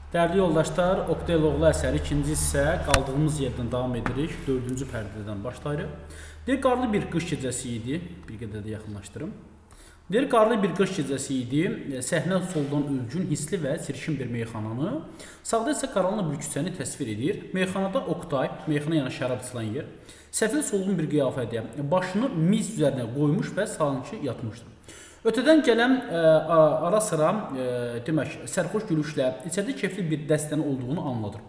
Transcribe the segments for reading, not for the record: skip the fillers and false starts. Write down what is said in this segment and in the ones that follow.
Dəyərli yoldaşlar, Oqtay Eloğlu əsəri ikinci hissə qaldığımız yerdən davam edirik. Dördüncü pərdədən başlayırıq. Deyir, qarlı bir qış gecəsi idi. Bir qədər də yaxınlaşdırım. Deyir, qarlı bir qış gecəsi idi. Səhnə soldan ölgün, hisli və çirkin bir meyxananı, sağda isə qaranlıq bir küçəni təsvir edir. Meyxanada Oqtay, meyxana yəni şərab içilən yer, səfil solğun bir qiyafədə başını miz üzərinə qoymuş və sanki yatmışdı. Ötədən gələn ara sıra demək, sərxoş gülüşlə içəridə keyfli bir dəstənin olduğunu anladır.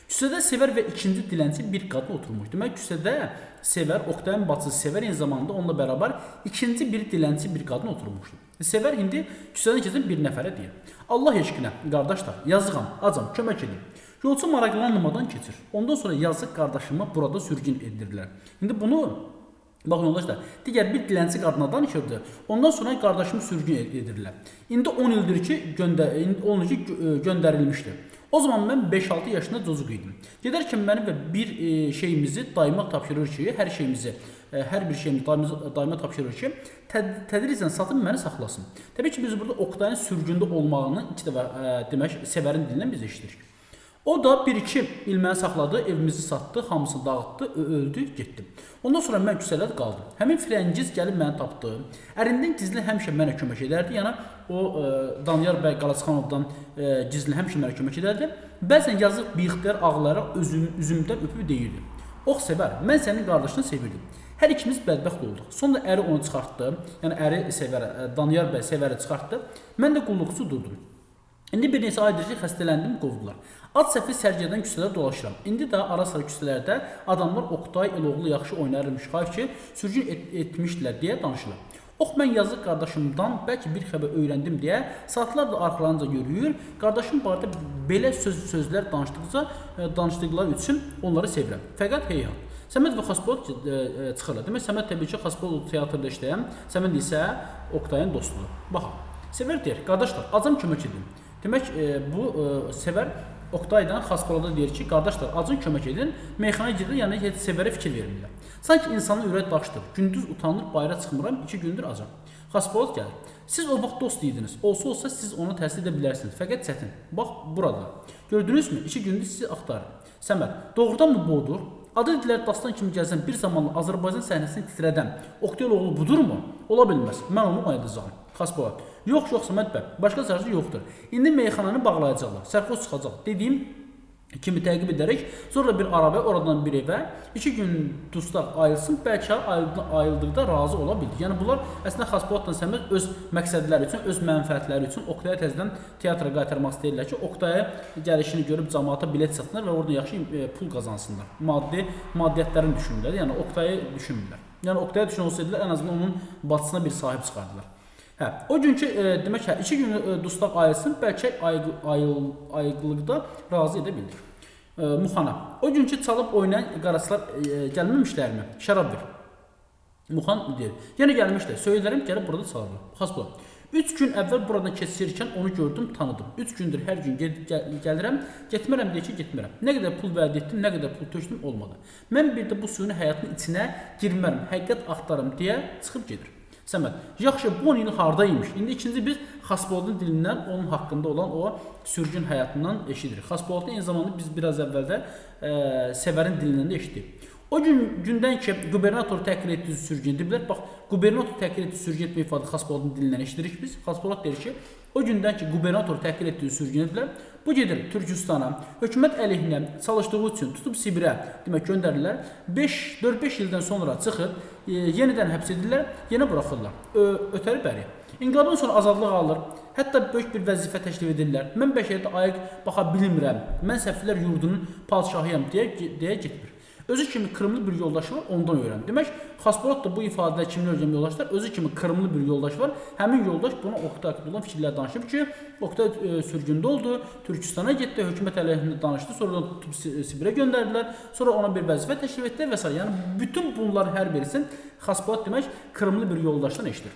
Küçədə Sevər və ikinci dilənçi bir qadın oturmuş. Demək, küçədə Sevər, Oqtayın bacısı Sevər eyni zamanda onunla bərabər ikinci bir dilənçi bir qadın oturmuşdu. Sevər indi küçədən keçən bir nəfərə deyir: Allah eşqinə, qardaşlar, yazığam, acam, kömək edin. Yolçu maraqlanmadan keçir. Ondan sonra yazıq qardaşımı burada sürgün edirlər. İndi bunu baxın yoldaşlar, digər bir dilənçi qadına danışırdı. Ondan sonra qardaşımı sürgün edirlər. İndi 10 ildir ki, göndərilmişdi. O zaman mən 5-6 yaşında cocuq idim. Gedərkən məni və bir şeyimizi dayıma tapşırır ki, hər şeyimizi, hər bir şeyimizi dayıma tapşırır ki, tədricən satıb məni saxlasın. Təbii ki, biz burada Oqtayın sürgündə olmağını iki dəfə demək, Sevərin dilindən biz eşidirik. O da 1-2 il məni saxladı, evimizi satdı, hamısını dağıtdı, öldü, getdi. Ondan sonra mən küçələrdə qaldım. Həmin Firəngiz gəlib məni tapdı. Ərindən gizli həmişə mənə kömək edərdi. Yəni o Daniyar bəy Qalaçxanovdan gizli həmişə mənə kömək edərdi. Bəzən yazıq bixtiyar ağlaraq üzümdən öpüb deyirdi: "Ox Sevər, mən sənin qardaşını sevirdim. Hər ikimiz bədbəxt olduq." Sonra əri onu çıxartdı. Yəni əri Sevərə, Daniyar bəy Sevəri çıxartdı. Mən də qulluqçu durdum. İndi bir neçə aydır ki, xəstələndim, qovdular. Ad səfil sərgədən küçələrdə dolaşıram. İndi də ara sıra küçələrdə adamlar Oqtay Eloğlu yaxşı oynayırmış, xayır ki, sürgün etmişdilər deyə danışırlar. Ox, mən yazıq qardaşımdan bəlkə bir xəbər öyrəndim deyə saatlarla arxalarınca yürüyür. Qardaşım barədə belə sözlər danışdıqları üçün onları sevirəm. Fəqət heyhat. Səməd və Xaspolat çıxırlar. Demək, Səməd təbii ki, Xaspolat teatrda işləyən, Səməd isə Oqtayın dostudur. Baxın, Sevər deyir: qardaşlar, acam kömək edin. Demək, bu Sevər Oqtaydan Xaspolada deyir ki, qardaşlar, acın kömək edin. Meyxanaya gedir, yəni heç Sevərə fikir vermirlər. Sanki insanın ürək daşdır. Gündüz utanır, bayıra çıxmıram, 2 gündür acam. Xaspolat gəlir. Siz o vaxt dost idiniz. Olsa-olsa siz onu təsir edə bilərsiniz. Fəqət çətin. Bax, burada. Gördünüzmü? 2 gündür sizi axtarır. Səməd, doğrudanmı bu odur? Adı dilər dastan kimi gəzən bir zamanlı Azərbaycan səhnəsini titrədən Oqtay Eloğlu budurmu? Ola bilməz. Mən onu oynadacağam. Xaspolat: Yox, yox Səməd bəy, başqa çarəsi yoxdur. İndi meyxananı bağlayacaqlar, sərxoş çıxacaq. Dediyim kimi təqib edərək sonra bir arabaya, oradan bir evə, 2 gün dustaq ayılsın, bəlkə ayıldıqda razı ola bildi. Yəni bunlar əslində Xaspolatla Səməd öz məqsədləri üçün, öz mənfəətləri üçün Oqtaya təzədən teatra qaytarmaq istəyirlər ki, Oqtaya gəlişini görüb camaata bilet satsınlar və orada yaxşı pul qazansınlar. Maddiyyətlərini düşünürlər, yəni Oqtayı düşünmürlər. Yəni Oqtaya düşün olsaydılar, ən azından onun bacısına bir sahib çıxardılar. Hə, o günkü demək, hə, 2 gün dustaq ayılsın, bəlkə ayıqlıqda razı edə bildik. Muxana: O günkü çalıb oynayan qaraçılar gəlməmişlərmi? Şərab ver. Muxan deyir: Yenə gəlmişlər, söylərəm, gəlib burada çalırlar. Xaspolat: 3 gün əvvəl buradan keçirkən onu gördüm, tanıdım. 3 gündür hər gün gəlirəm, getmərəm deyə ki, getmərəm. Nə qədər pul vəd etdim, nə qədər pul tökdüm, olmadı. Mən bir də bu suyun həyatının içinə girmərəm, həqiqət axtarım deyə çıxıb gedir. Səməd: Yaxşı, bu 10 il hardaymış? İndi ikinci biz Xaspolatın dilindən onun haqqında olan o sürgün həyatından eşidirik. Xaspolatın eyni zamanda biz biraz əvvəldə Sevərin dilindən də eşitdik. O gündən ki, qubernator təhqir etdiyi sürgün ediblər. Bax, qubernator təhqir etdiyi sürgün etmə ifadə Xaspolatın dilindən eşidirik biz. Xaspolat deyir ki, o gündən ki, qubernator təhqir etdiyi sürgün ediblər. Bu gedir Türkistana, hökumət əleyhinə çalışdığı üçün tutub Sibirə, demək, göndərirlər. 4-5 ildən sonra çıxır, yenidən həbs edirlər, yenə buraxırlar. Ötəri bəri. İnqilabdan sonra azadlıq alır, hətta böyük bir vəzifə təklif edirlər. Mən bəşəriyyətə ayıq baxa bilmirəm, mən səfirlər yurdunun padşahıyam deyə getmir. Özü kimi Krımlı bir yoldaşı var, ondan öyrən. Demək, Xaspolat da bu ifadədə kimdən öyrən yoldaşlar? Özü kimi Krımlı bir yoldaş var. Həmin yoldaş buna Oqtay haqqında olan fikirlər danışıb ki, Oqtay sürgündə oldu, Türkistana getdi, hökumət əleyhinə danışdı, sonradan tutub Sibirə göndərdilər, sonra ona bir vəzifə təklif etdilər və s. Yəni, bütün bunların hər birisini Xaspolat demək, Krımlı bir yoldaşdan eşidir.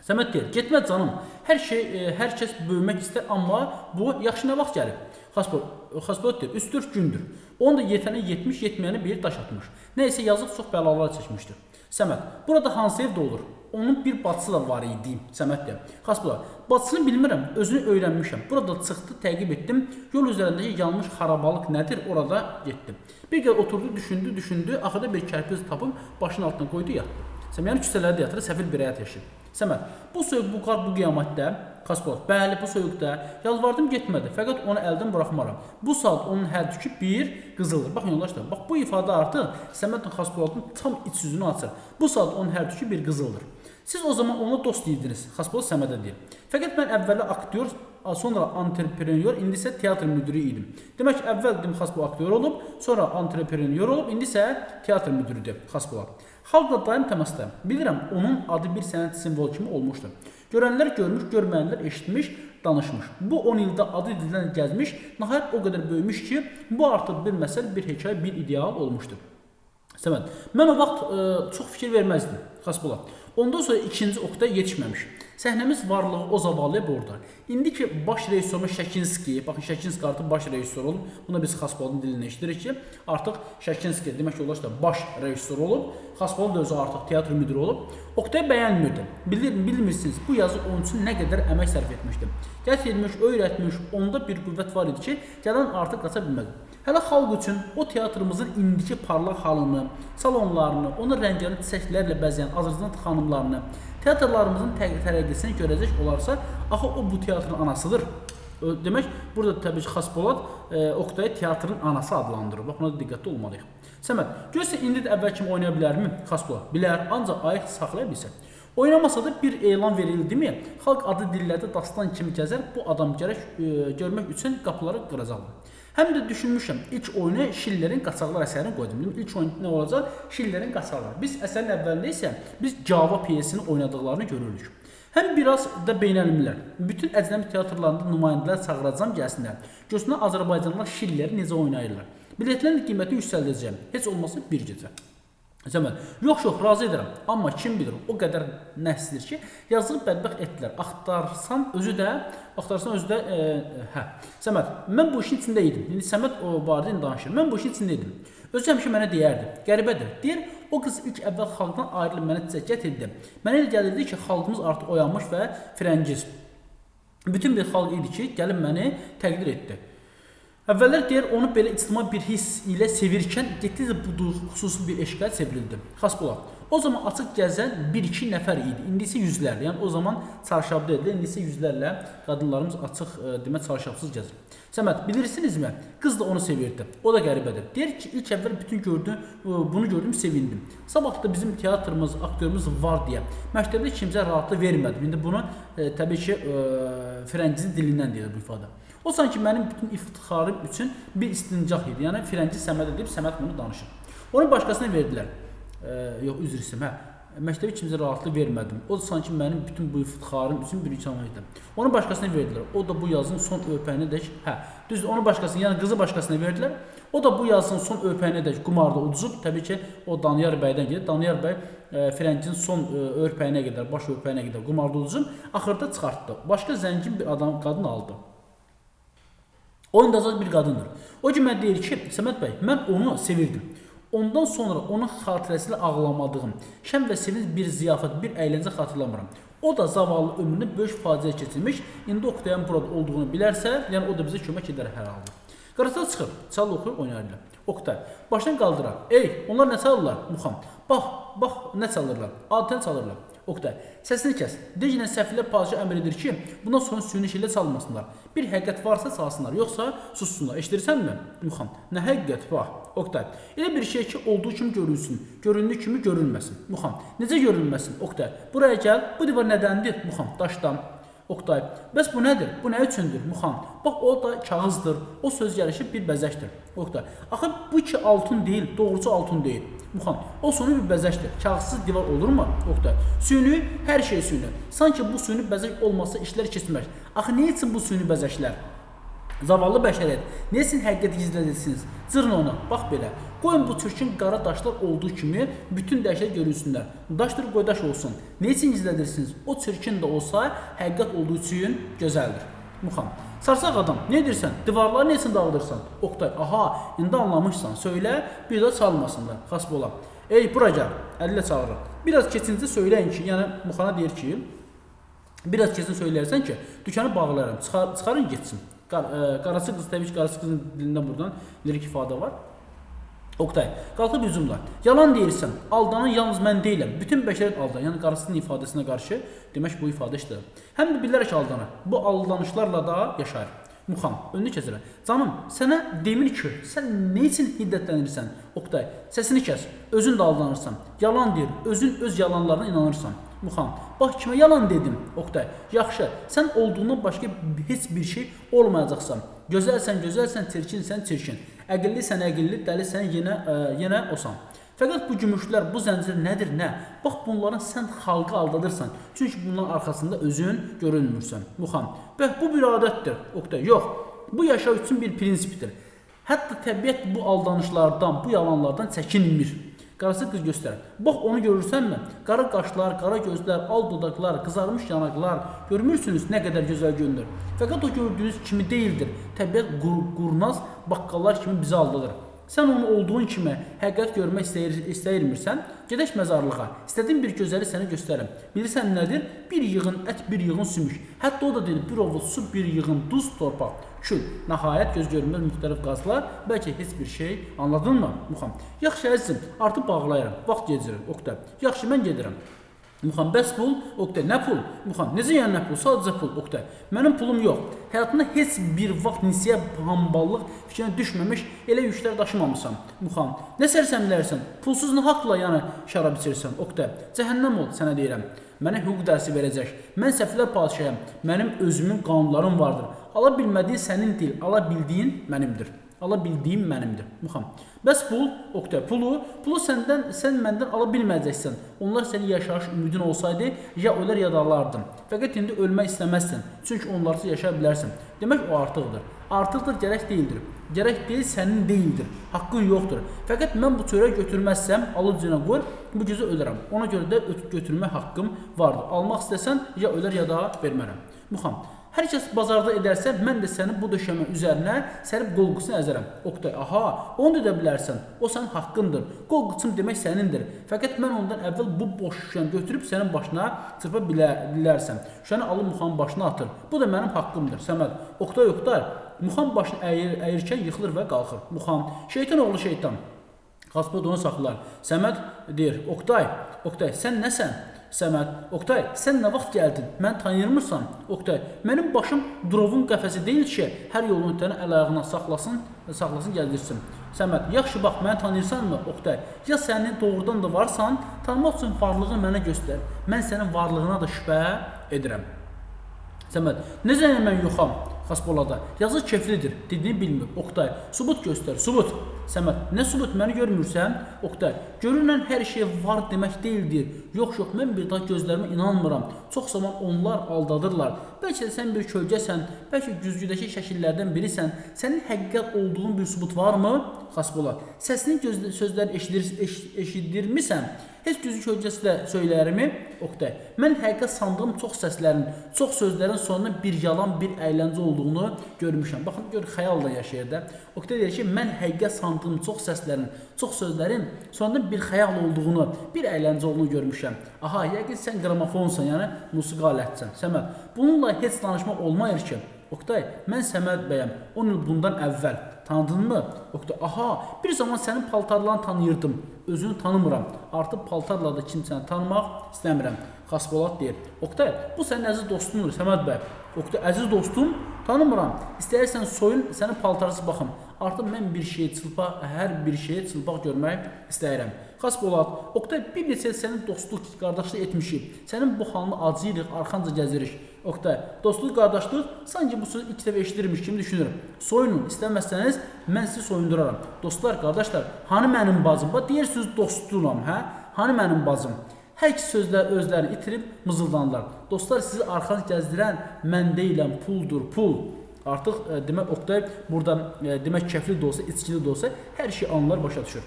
Səməd deyir, getmə canım. Hər şey, hər kəs böyümək istər, amma bu yaxşı nə vaxt gəlib? Xaspolat deyir, 3-4 gündür. Onun da yetəni 70, yetməyəni bir daş atmış. Nə isə yazıq çox bəlalar çəkmişdir. Səməd, burada hansı evdə olur? Onun bir bacısı da var idi, Səməd deyir. Xaspolat, bacısını bilmirəm, özünü öyrənmişəm. Burada çıxdı, təqib etdim. Yol üzərindəki yanmış xarabalıq nədir? Orada getdim. Bir qədər oturdu, düşündü, düşündü. Axırda bir kərpiz tapıb başının altına qoydu, yatdı. Səməd, yəni küçələrdə yatır, səfil bir həyat yaşayır. Səməd, bu soyuq, bu qar, bu qiyamətdə, Xaspolat, bəli, bu soyuqda yalvardım getmədi, fəqət onu əldən buraxmaram. Bu saat onun hər tükü bir qızıldır. Baxın yoldaşlar, bax bu ifadə artıq Səmədlə Xaspolatın tam iç yüzünü açır. Bu saat onun hər tükü bir qızıldır. Siz o zaman ona dost deyirdiniz, Xaspolat Səmədə deyir. Fəqət mən əvvələ aktyor, sonra antreprenyor, indi isə teatr müdiri idim. Demək ki, əvvəl dedim Xaspolat aktyor olub, sonra antreprenyor olub, indi isə teatr müdiridir Xaspolat. Xalqla daim təmasdayım. Bilirəm, onun adı bir sənət simvolu kimi olmuşdur. Görənlər görmüş, görməyənlər eşitmiş, danışmış. Bu 10 ildə adı dildən gəzmiş, nəhayət o qədər böyümüş ki, bu artıq bir məsəl, bir hekayə, bir ideal olmuşdur. Səməd, mən o vaxt çox fikir verməzdim, Xaspolat. Ondan sonra ikinci Oqtay yetişməmiş. Səhnəmiz varlığı o zavallıya borda. İndi ki, baş rejissorumuz Şəkinski, baxın Şəkinski artıq baş rejissor olub. Buna biz Xaspolatın dilindən eşidirik ki, artıq Şəkinski demək ki, da baş rejissor olub. Xaspolat da özü artıq teatr müdiri olub. Oqtayı bəyənmirdim. Bilmirsiniz, bu yazı onun üçün nə qədər əmək sərf etmişdim. Gətirmiş, öyrətmiş, onda bir qüvvət var idi ki, gələn artıq qaça bilməzdi. Hələ xalq üçün o teatrımızın indiki parlaq halını, salonlarını, onu rəngarəng çiçəklərlə bəzəyən Azərbaycan xanımlarını, teatrlarımızın tərəqqisini görəcək olarsa, axı o bu teatrın anasıdır. Demək, burada təbii ki, Xaspolat Oqtayı teatrın anası adlandırır. Bax, buna da diqqətli olmalıyıq. Səməd, görürsən, indi də əvvəl kimi oynaya bilərmi? Xaspolat, bilər, ancaq ayıq saxlaya bilsə. Oynamasa da bir elan verildimi, xalq adı dillərdə dastan kimi gəzər, bu adam gərək görmək üçün qapıları qıracaqlar. Həm də düşünmüşəm, ilk oyunu Şillərin Qaçaqlar əsərini qoydum. İlk oyun nə olacaq? Şillərin Qaçaqları. Biz əsərin əvvəlində isə biz Cava pyesini oynadıqlarını görürük. Həm biraz da beynəlmillər. Bütün əcnəbi teatrlarında nümayəndələr çağıracam gəlsinlər. Görsünlər Azərbaycanlılar Şilləri necə oynayırlar. Biletlərin qiyməti yüksəldəcəyəm. Heç olmasa bir gecə. Səməd, yox, yox, razı edirəm. Amma kim bilir, o qədər nəhsdir ki, yazığı bədbəxt etdilər. Axtarsan özü də, hə. Səməd, mən bu işin içində idim. İndi Səməd o barədə indi danışır. Mən bu işin içində idim. Özü həmişə mənə deyərdi, qəribədir. Deyir, o qız ilk əvvəl xalqdan ayrılıb mənə çiçək gətirdi. Mənə elə gəlirdi ki, xalqımız artıq oyanmış və firəngiz. Bütün bir xalq idi ki, gəlib məni təqdir etdi. Əvvəllər deyir, onu belə ictimai bir hiss ilə sevirkən, getdikcə bu duyğu xüsusi bir eşqə çevrildi. Xaspolat, o zaman açıq gəzən bir-iki nəfər idi, indi isə yüzlərlə. Yəni o zaman çarşabda idilər, indi isə yüzlərlə qadınlarımız açıq, demək, çarşabsız gəzir. Səməd, bilirsinizmi? Qız da onu sevirdi. O da qəribədir. Deyir ki, ilk əvvəl bütün bunu gördüm, sevindim. Sabah da bizim teatrımız, aktyorumuz var deyə məktəbdə kimsə rahatlıq vermədim. İndi bunu təbii ki, Firəngizin dilindən deyir bu ifadə. O sanki mənim bütün iftixarım üçün bir istincaq idi. Yəni Firəngiz Səmədə deyib, Səməd bunu danışır. Onu başqasına verdilər. Yox, üzr istəyirəm, hə. Məktəbə kimsə rahatlıq vermədim. O da sanki mənim bütün bu iftixarım üçün bir imkan idi. Onu başqasına verdilər. O da bu yazın son öpəyinə dək, hə, düzdür, onu başqasına, yəni qızı başqasına verdilər. O da bu yazın son öpəyinə dək qumarda uduzub. Təbii ki, o Daniyar bəydən gedir. Daniyar bəy Firəngizin son örpəyinə qədər, baş örpəyinə qədər qumarda uduzub. Axırda çıxartdı. Başqa zəngin bir adam, qadın aldı. O indi azad bir qadındır. O ki, mən deyir ki, Səməd bəy, mən onu sevirdim. Ondan sonra onun xatirəsilə ağlamadığım, şən və sevinç bir ziyafət, bir əyləncə xatırlamıram. O da zavallı ömrünü böyük faciə keçirmiş, indi Oqtayın burada olduğunu bilərsə, yəni o da bizə kömək edər hər halda. Qarasal çıxır, çal oxuyur, oynayırlar. Oqtay, başdan qaldırar. Ey, onlar nə çalırlar? Muxam, bax, bax, nə çalırlar? Adətən çalırlar. Oqtay, səsini kəs. Deyinə səfirlər padişah əmr edir ki, bundan sonra süni şeylə çalmasınlar. Bir həqiqət varsa çalsınlar, yoxsa sussunlar. Eşidirsənmi? Muxam, nə həqiqət var? Oqtay, elə bir şey ki, olduğu kimi görünsün, göründüyü kimi görünməsin. Muxam, necə görünməsin? Oqtay, buraya gəl, bu divar nədəndir? Muxam, daşdan. Oqtay, bəs bu nədir? Bu nə üçündür? Muxam, bax o da kağızdır, o söz gəlişi bir bəzəkdir. Oqtay, axı bu ki altın deyil, doğrusu altın deyil. Muxam, o suni bir bəzəkdir. Kağızsız divar olurmu? Oqtay, süni, hər şey süni. Sanki bu süni bəzək olmasa işlər keçməz. Axı nə üçün bu süni bəzəklər? Zavallı bəşəriyyət, nə üçün həqiqəti gizlədirsiniz? Cırın onu, bax belə. Qoyun bu çirkin qara daşlar olduğu kimi bütün dəhşət görünsünlər. Daşdır, qoy daş olsun. Nə üçün gizlədirsiniz? O çirkin də olsa, həqiqət olduğu üçün gözəldir. Muxam. Sarsaq adam, nə edirsən? Divarları nə üçün dağıdırsan? Oqtay, aha, indi anlamışsan. Söylə, bir də çalmasınlar. Xasbolat. Ey, bura gəl. Əli ilə çağırır. Biraz keçincə söyləyin ki, yəni Muxana deyir ki, biraz keçin söyləyərsən ki, dükanı bağlayaram, çıxarın getsin. Qarası qız, təbii ki, qarası qızın dilindən buradan lirik ifadə var. Oqtay, qalxıb hücumla. Yalan deyirsən, aldanan yalnız mən deyiləm. Bütün bəşəriyyət aldanır. Yəni qarasının ifadəsinə qarşı demək bu ifadə işlədir. Həm də bilərək aldanır. Bu aldanışlarla da yaşayır. Muxam, önünü kəsirəm. Canım, sənə demir ki, sən nə üçün hiddətlənirsən? Oqtay, səsini kəs, özün də aldanırsan. Yalan deyir, özün öz yalanlarına inanırsan. Muxam, bax kimə yalan dedim? Oqtay, yaxşı, sən olduğundan başqa heç bir şey olmayacaqsan. Gözəlsən, gözəlsən, çirkinsən, çirkin. Əqillisən, əqilli, dəlisən, yenə osan. Fəqət bu gümüşlər, bu zəncir nədir, nə? Bax, bunların sən xalqı aldadırsan. Çünki bunların arxasında özün görünmürsən. Muxam, bəh, bu bir adətdir. Oqtay, yox, bu yaşa üçün bir prinsipdir. Hətta təbiət bu aldanışlardan, bu yalanlardan çəkinmir. Qarası qız göstərir. Bax, onu görürsənmi? Qara qaşlar, qara gözlər, al dodaqlar, qızarmış yanaqlar. Görmürsünüz nə qədər gözəl görünür. Fəqət o gördüyünüz kimi deyildir. Təbiət qurnaz baqqallar kimi bizi aldadır. Sən onu olduğun kimi həqiqət görmək istəyirmirsən, gedək məzarlığa. İstədiyin bir gözəli sənə göstərim. Bilirsən nədir? Bir yığın ət, bir yığın sümük. Hətta o da deyil, bir ovuc su, bir yığın duz, torpaq, kül. Nəhayət göz görünməz müxtəlif qazlar, bəlkə heç bir şey. Anladın mı? Muxam. Yaxşı əzizim, artıq bağlayıram. Vaxt gecirir. Oqtay. Yaxşı, mən gedirəm. Muxam, bəs pul? Oqtay, nə pul? Muxam, necə yəni nə pul? Sadəcə pul. Oqtay, mənim pulum yox. Həyatında heç bir vaxt nisiyə hamballıq fikrinə düşməmiş, elə yüklər daşımamışam. Muxam, nə sərsəmlərsən? Pulsuz nə haqla yəni şərab içirsən? Oqtay, cəhənnəm ol, sənə deyirəm. Mənə hüquq dərsi verəcək. Mən səfilər padşahıyam. Mənim özümün qanunlarım vardır. Ala bilmədiyin sənin deyil, ala bildiyin mənimdir. Ala bildiyim mənimdir. Muxam. Bəs pul, Oqtay, pulu sən məndən ala bilməyəcəksən. Onlar sənin yaşayış ümidin olsaydı, ya ölər ya da alardın. Fəqət indi ölmək istəməzsən. Çünki onlarsız yaşaya bilərsən. Demək o artıqdır. Artıqdır, gərək deyildir. Gərək deyil, sənin deyildir. Haqqın yoxdur. Fəqət mən bu çörək götürməzsəm, alıb cənə qoy, bu gecə ölərəm. Ona görə də götürmə haqqım vardır. Almaq istəsən, ya ölər ya da vermərəm. Muxam. Hər kəs bazarda edərsə, mən də səni bu döşəmə üzərinə sərib qol qıçını əzərəm. Oqtay, aha, onu da edə bilərsən. O sənin haqqındır. Qol qıçım demək sənindir. Fəqət mən ondan əvvəl bu boş şüşəni götürüb sənin başına çırpa bilərsən. Şüşəni alıb Muxamın başına atır. Bu da mənim haqqımdır. Səməd, Oqtay, Oqtay. Muxam başını əyirkən yıxılır və qalxır. Muxam, şeytan oğlu şeytan. Xasbolat onu saxlar. Səməd deyir, Oqtay, Oqtay, sən nəsən? Səməd, Oqtay, sən nə vaxt gəldin? Məni tanıyırmırsan? Oqtay, mənim başım drovun qəfəsi deyil ki, hər yolun ötəni əl ayağına saxlasın, gəldirsin. Səməd, yaxşı bax, məni tanıyırsanmı? Oqtay, ya sənin doğrudan da varsan, tanımaq üçün varlığını mənə göstər. Mən sənin varlığına da şübhə edirəm. Səməd, necə mən yoxam? Xasbolada, yazı keflidir, dediyini bilmir. Oqtay, sübut göstər, sübut. Səməd, nə sübut, məni görmürsən? Oqtay, görünən hər şey var demək deyildir. Yox, yox, mən bir daha gözlərimə inanmıram. Çox zaman onlar aldadırlar. Bəlkə də sən bir kölgəsən, bəlkə güzgüdəki şəkillərdən birisən. Sənin həqiqət olduğun bir sübut varmı? Xasbolat, səsinin sözləri eşidirmisən? Heç güzgü kölgəsi də söyləyərmi? Oqtay, mən həqiqət sandığım çox səslərin, çox sözlərin sonunda bir yalan, bir əyləncə olduğunu görmüşəm. Baxın, gör, xəyalla yaşayır da. Oqtay deyir ki, mən həqiqət sandığım çox səslərin, çox sözlərin sonunda bir xəyal olduğunu, bir əyləncə olduğunu görmüşəm. Aha, yəqin sən qramofonsan, yəni musiqi alətsən. Səməd, bununla heç danışmaq olmayır ki. Oqtay, mən Səməd bəyəm, 10 il bundan əvvəl. Tanıdın mı? Oqtay, aha, bir zaman sənin paltarlarını tanıyırdım, özünü tanımıram. Artıq paltarla da kimsəni tanımaq istəmirəm. Xasbolat deyir, Oqtay, bu sənin əziz dostundur, Səməd bəy. Oqtay, əziz dostum, tanımıram. İstəyirsən soyun, sənin paltarsız baxım. Artıq mən bir şeyi çılpaq, hər bir şeyi çılpaq görmək istəyirəm. Xasbolat, Oqtay, bir neçə il sənin dostluq, qardaşlıq etmişik. Sənin bu halını acıyırıq, arxanca gəzirik. Oqtay, dostluq, qardaşlıq, sanki bu sözü ilk dəfə eşidirmiş kimi düşünürüm. Soyunun, istəməzsəniz, mən sizi soyunduraram. Dostlar, qardaşlar, hani mənim bacım? Bax, deyirsiniz dostunam, hə? Hani mənim bacım? Hər iki sözlər özlərini itirib mızıldanırlar. Dostlar, sizi arxanca gəzdirən mən deyiləm, puldur, pul. Artıq demək Oqtay burada demək kefli də olsa, içkili də olsa hər şey anlar, başa düşür.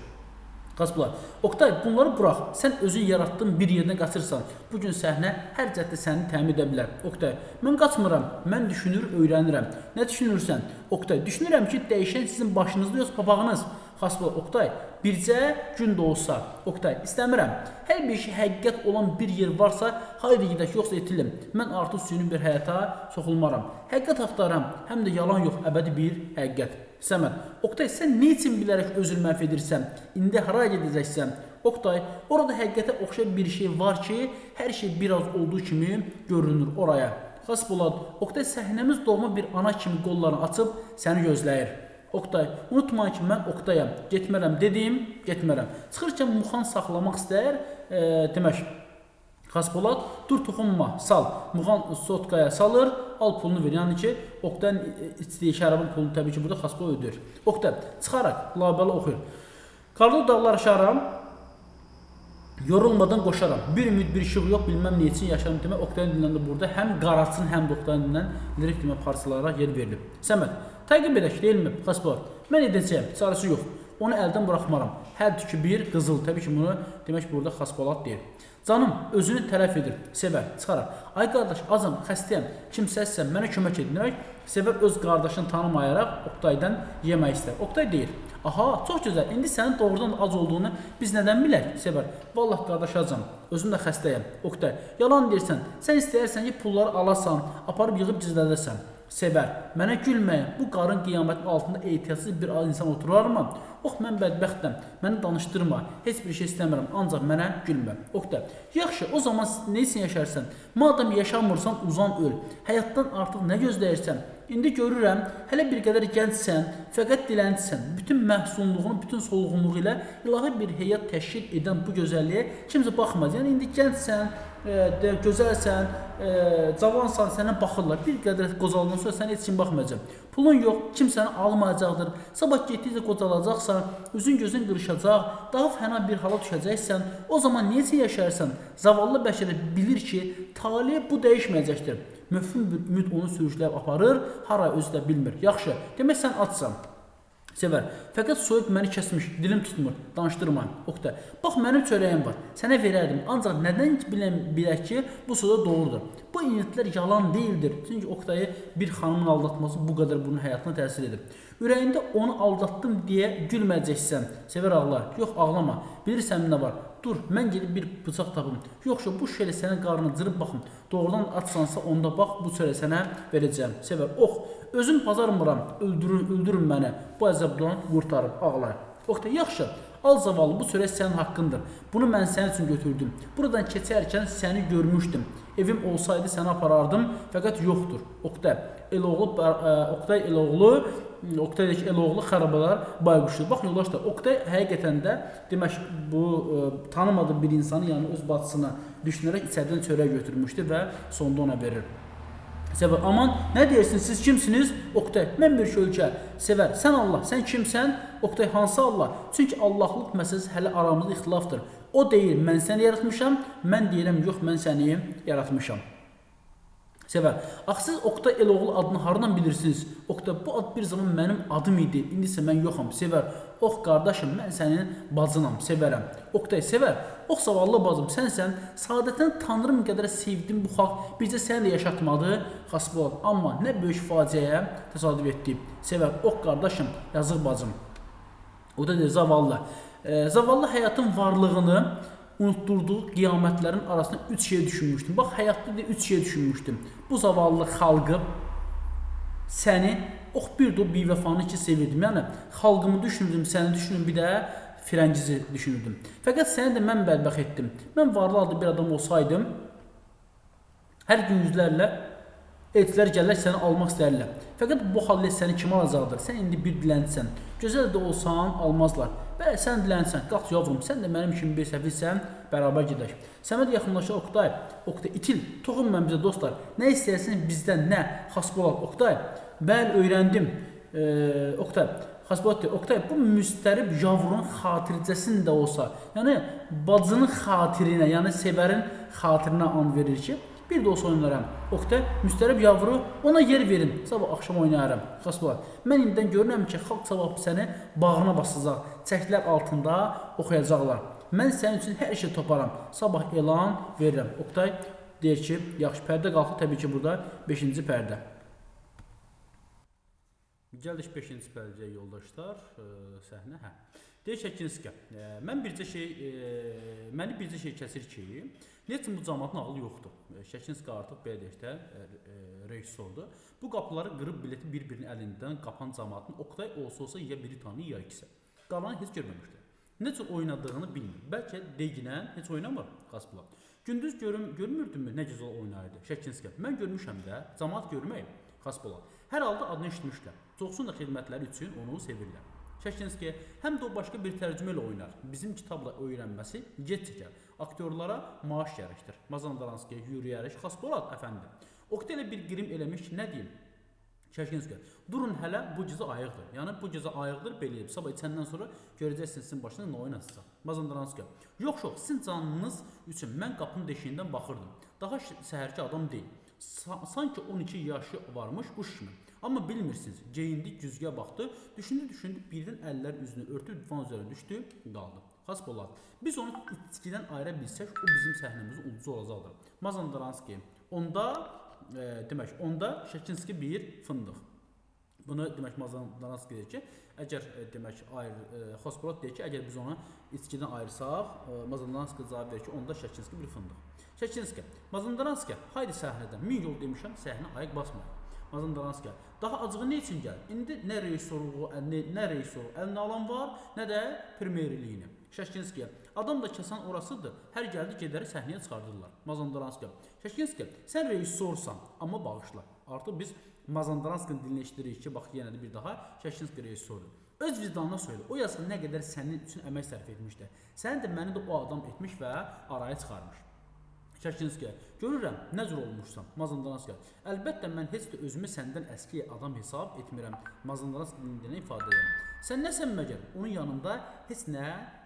Xasbolat, Oqtay, bunları burax. Sən özün yaratdığın bir yerdən qaçırsan. Bu gün səhnə hər cəhətdə səni təmin edə bilər. Oqtay, mən qaçmıram. Mən düşünür, öyrənirəm. Nə düşünürsən? Oqtay, düşünürəm ki, dəyişən sizin başınızda yoxsa papağınız. Xasbolat, Oqtay, bircə gün də olsa. Oqtay, istəmirəm. Hər bir şey həqiqət olan bir yer varsa, haydi gedək, yoxsa itilim. Mən artıq süni bir həyata soxulmaram. Həqiqət axtarıram, həm də yalan yox, əbədi bir həqiqət. Səməd, Oqtay, sən nə üçün bilərək özünü məhv edirsən? İndi haraya gedəcəksən? Oqtay, orada həqiqətə oxşar bir şey var ki, hər şey biraz olduğu kimi görünür oraya. Xasbolat, Oqtay, səhnəmiz doğma bir ana kimi qollarını açıb səni gözləyir. Oqtay, unutmayın ki, mən Oqtayam. Getmərəm dedim, getmərəm. Çıxırkən Muxan saxlamaq istəyir, demək, Xasbolat, dur toxunma, sal. Muxan sotkaya salır, al pulunu ver. Yəni ki, Oqtayın içdiyi şərabın pulunu təbii ki, burada Xasbolat ödəyir. Oqtay, çıxaraq, labəli oxuyur. Qarlı dağlar aşaram, yorulmadan qoşaram. Bir ümid, bir işıq yox, bilməm nə üçün yaşaram demək. Oqtayın dilindən də burada həm Qaraçın, həm də Oqtayın dilindən lirik demə parçalara yer verilib. Səməd, təqib edək, deyilmi? Xasbolat, mən edəcəyəm, çarəsi yox. Onu əldən buraxmaram. Hər tükü bir qızıl. Təbii ki, bunu demək burada Xasbolat deyir. Canım, özünü tələf edir. Sevər, çıxaraq. Ay qardaş, azam, xəstəyəm, kimsəzsən, mənə kömək edin. Demək, Sevər öz qardaşını tanımayaraq Oqtaydan yemək istər. Oqtay deyir, aha, çox gözəl, indi sənin doğrudan da ac olduğunu biz nədən bilək? Sevər, vallah qardaş acam, özüm də xəstəyəm. Oqtay, yalan deyirsən, sən istəyərsən ki, pulları alasan, aparıb yığıb gizlədəsən. Sevər, mənə gülməyin, bu qarın qiyamətin altında ehtiyatsız bir insan oturarmı? Ox, mən bədbəxtəm, məni danışdırma, heç bir şey istəmirəm, ancaq mənə gülmə. Oqtay, yaxşı, o zaman nə üçün yaşarsan? Madam yaşamırsan, uzan öl. Həyatdan artıq nə gözləyirsən? İndi görürəm, hələ bir qədər gəncsən, fəqət dilənçisən. Bütün məhsunluğunu, bütün solğunluğu ilə ilahi bir heyət təşkil edən bu gözəlliyə kimsə baxmaz. Yəni, indi gəncsən, gözəlsən, cavansan, sənə baxırlar. Bir qədər qocaldan sonra sənə heç kim baxmayacaq. Pulun yox, kim səni almayacaqdır. Sabah getdikcə qocalacaqsan, üzün gözün qırışacaq, daha fəna bir hala düşəcəksən. O zaman necə yaşarsan? Zavallı bəşər bilir ki, tale bu dəyişməyəcəkdir. Möhkəm bir ümid onu sürükləyib aparır, hara özü də bilmir. Yaxşı, demək sən acsan. Sevər, fəqət soyuq məni kəsmiş, dilim tutmur, danışdırmayın. Oqtay, bax mənim çörəyim var, sənə verərdim, ancaq nədən bilək ki, bu sözə doğrudur. Bu iniltilər yalan deyildir. Çünki Oqtayı bir xanımın aldatması bu qədər bunun həyatına təsir edib. Ürəyində onu aldatdım deyə gülməyəcəksən. Sevər ağlar, yox ağlama, bilirsən nə var, dur, mən gedib bir bıçaq tapım. Yoxsa bu şüşələ sənin qarnını cırıb baxım, doğrudan açsansa onda bax, bu çörəyi sənə verəcəyəm. Sevər, ox, özüm bacarmıram, öldürün məni, bu əzabdan qurtarım, ağlar. Oqtay, yaxşı, al zavallı, bu çörək sənin haqqındır. Bunu mən sənin üçün götürdüm. Buradan keçərkən səni görmüşdüm. Evim olsaydı səni aparardım, fəqət yoxdur. Oqtay, Oqtay Eloğlu xarabalar bayquşdur. Bax yoldaşlar, Oqtay həqiqətən də demək bu tanımadığı bir insanı, yəni öz bacısını düşünərək içəridən çörək götürmüşdü və sonda ona verir. Sevər, aman, nə deyirsiniz, siz kimsiniz? Oqtay, mən bir kölkə. Sevər, sən Allah, sən kimsən? Oqtay, hansı Allah? Çünki Allahlıq məsələsi hələ aramızda ixtilafdır. O deyir, mən səni yaratmışam, mən deyirəm, yox, mən səni yaratmışam. Sevər, axı siz Oqtay Eloğlu adını hardan bilirsiniz? Oqtay, bu ad bir zaman mənim adım idi, indi isə mən yoxam. Sevər, ox qardaşım, mən sənin bacınam, sevərəm. Oqtay, sevər, ox zavallı bacım, sənsən, saadətən tanrım qədər sevdim bu xalq, bircə səni də yaşatmadı, Xasbolat, amma nə böyük faciəyə təsadüf etdi. Sevər, ox qardaşım, yazıq bacım. O da deyir, zavallı. Zavallı həyatın varlığını unutdurduğu qiyamətlərin arasında 3 şey düşünmüşdüm. Bax, həyatda da 3 şey düşünmüşdüm. Bu zavallı xalqı, səni, ox bir də o bivəfanı ki sevirdim. Yəni, xalqımı düşünürdüm, səni düşünürdüm, bir də Firəngizi düşünürdüm. Fəqət səni də mən bədbəxt etdim. Mən varlı adlı bir adam olsaydım, hər gün yüzlərlə elçilər gəlirlər, səni almaq istəyirlər. Fəqət bu halda səni kim alacaqdır? Sən indi bir dilənçisən. Gözəl də olsan, almazlar. Bəli, sən dilənçisən. Qalx yavrum, sən də mənim kimi bir səfilsən, bərabər gedək. Səməd yaxınlaşır Oqtay. Oqtay, itil, toxunma bizə dostlar. Nə istəyirsiniz bizdən, nə? Xasbolat, Oqtay. Bəli, öyrəndim. Oqtay, Xasbolat deyir, Oqtay, bu müstərib yavrunun xatircəsini də olsa, yəni bacının xatirinə, yəni Sevərin xatirinə and verir ki, Bir də olsa oynaram. Oqtay, müstərib yavru, ona yer verin. Sabah axşam oynayaram. Xasbolat, mən indidən görürəm ki, xalq sabah səni bağrına basacaq. Çəklər altında oxuyacaqlar. Mən sənin üçün hər şey toparam. Sabah elan verirəm. Oqtay deyir ki, yaxşı, pərdə qalxır təbii ki, burada 5-ci pərdə. Gəldik 5-ci pərdəyə yoldaşlar, səhnə, hə. Deyir Şəkinski, mən bircə şey, məni bircə şey kəsir ki, nə üçün bu camaatın ağlı yoxdur? Şəkinski artıq belə deyək də rejissordur. Bu qapıları qırıb bileti bir-birinin əlindən qapan camaatın Oqtay olsa-olsa ya biri tanıyır, ya ikisi. Qalanı heç görməmişdi. Necə oynadığını bilmir. Bəlkə deginən heç oynamır Xasbolat. Gündüz görmürdünmü nə gözəl oynayırdı Şəkinski. Mən görmüşəm də, camaat görməyib Xasbolat. Hər halda adını eşitmişlər. Çoxsunun da xidmətləri üçün onu sevirlər. Şəkinski, həm də o başqa bir tərcümə ilə oynar. Bizim kitabla öyrənməsi gec çəkər. Aktyorlara maaş gərəkdir. Mazandaranski yürüyərək Xasbolat əfəndi. Oqtay elə bir qrim eləmiş ki, nə deyim? Şəkinski, durun hələ bu gecə ayıqdır. Yəni bu gecə ayıqdır, belə deyib. Sabah içəndən sonra görəcəksiniz sizin başına nə oynasacaq. Mazandaranski, yox, yox, sizin canınız üçün mən qapının deşiyindən baxırdım. Daha səhərki adam deyil. Sanki 12 yaşı varmış quş kimi. Amma bilmirsiniz, geyindi, güzgüyə baxdı, düşündü, düşündü, birdən əllər üzünü örtüb divan üzərinə düşdü, qaldı. Xasbolat, biz onu içkidən ayıra bilsək, o bizim səhnəmizin ulduzu olacaqdır. Mazandaranski, onda, demək, onda Şəkinski bir fındıq. Bunu demək Mazandaranski deyir ki, əgər demək Xasbolat deyir ki, əgər biz onu içkidən ayırsaq, Mazandaranski cavab verir ki, onda Şəkinski bir fındıq. Şəkinski, Mazandaranski, haydi səhnədən, min yol demişəm, səhnə ayaq basmayın. Mazandaranski, daha acığı nə üçün gəlir? İndi nə rejissorluğu, nə rejissoru əlinə alan var, nə də premyerliyini. Şəkinski, adam da kəsən orasıdır, hər gəldi gedəri səhnəyə çıxardırlar. Mazandaranski, Şəkinski, sən rejissorsan, amma bağışla. Artıq biz Mazandaranskinin dilini eşidirik ki, bax yenə də bir daha Şəkinski rejissordur. Öz vicdanına söylə, o yazıq nə qədər sənin üçün əmək sərf etmişdi. Səni də məni də o adam etmiş və araya çıxarmış. Şəkinski, görürəm, nə cür olmuşsan, Mazandaranski. Əlbəttə, mən heç də özümü səndən əski adam hesab etmirəm. Mazandaranski dilini ifadə edirəm. Sən nəsən məgər? Onun yanında heç nə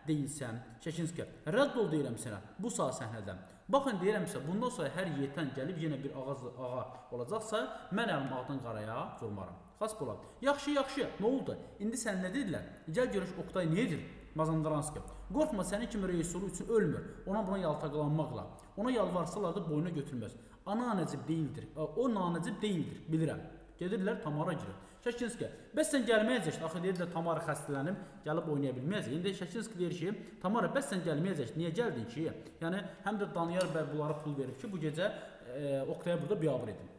deyilsən. Şəkinski, rədd ol deyirəm sənə, bu saat səhnədən. Baxın, deyirəmsə, bundan sonra hər yetən gəlib yenə bir ağa olacaqsa, mən əlim ağdan qaraya vurmaram. Xasbolat, yaxşı, yaxşı, nə oldu? İndi sən nə dedilər? Gəl görək Oqtay nə edir? Mazandaranski, qorxma, sənin kimi rejissoru üçün ölmür, ona buna yaltaqlanmaqla. Ona yalvarsalar da boyuna götürməz. Ana nəcib deyildir, o nanəcib deyildir, bilirəm. Gedirlər, Tamara girir. Şəkinski, bəs sən gəlməyəcəksin, axı deyirlər Tamara xəstələnib, gəlib oynaya bilməyəcək. İndi Şəkinski deyir ki, Tamara, bəs sən gəlməyəcəksin, niyə gəldin ki? Yəni, həm də Daniyar bəy bunlara pul verib ki, bu gecə Oqtaya burada biabır edin.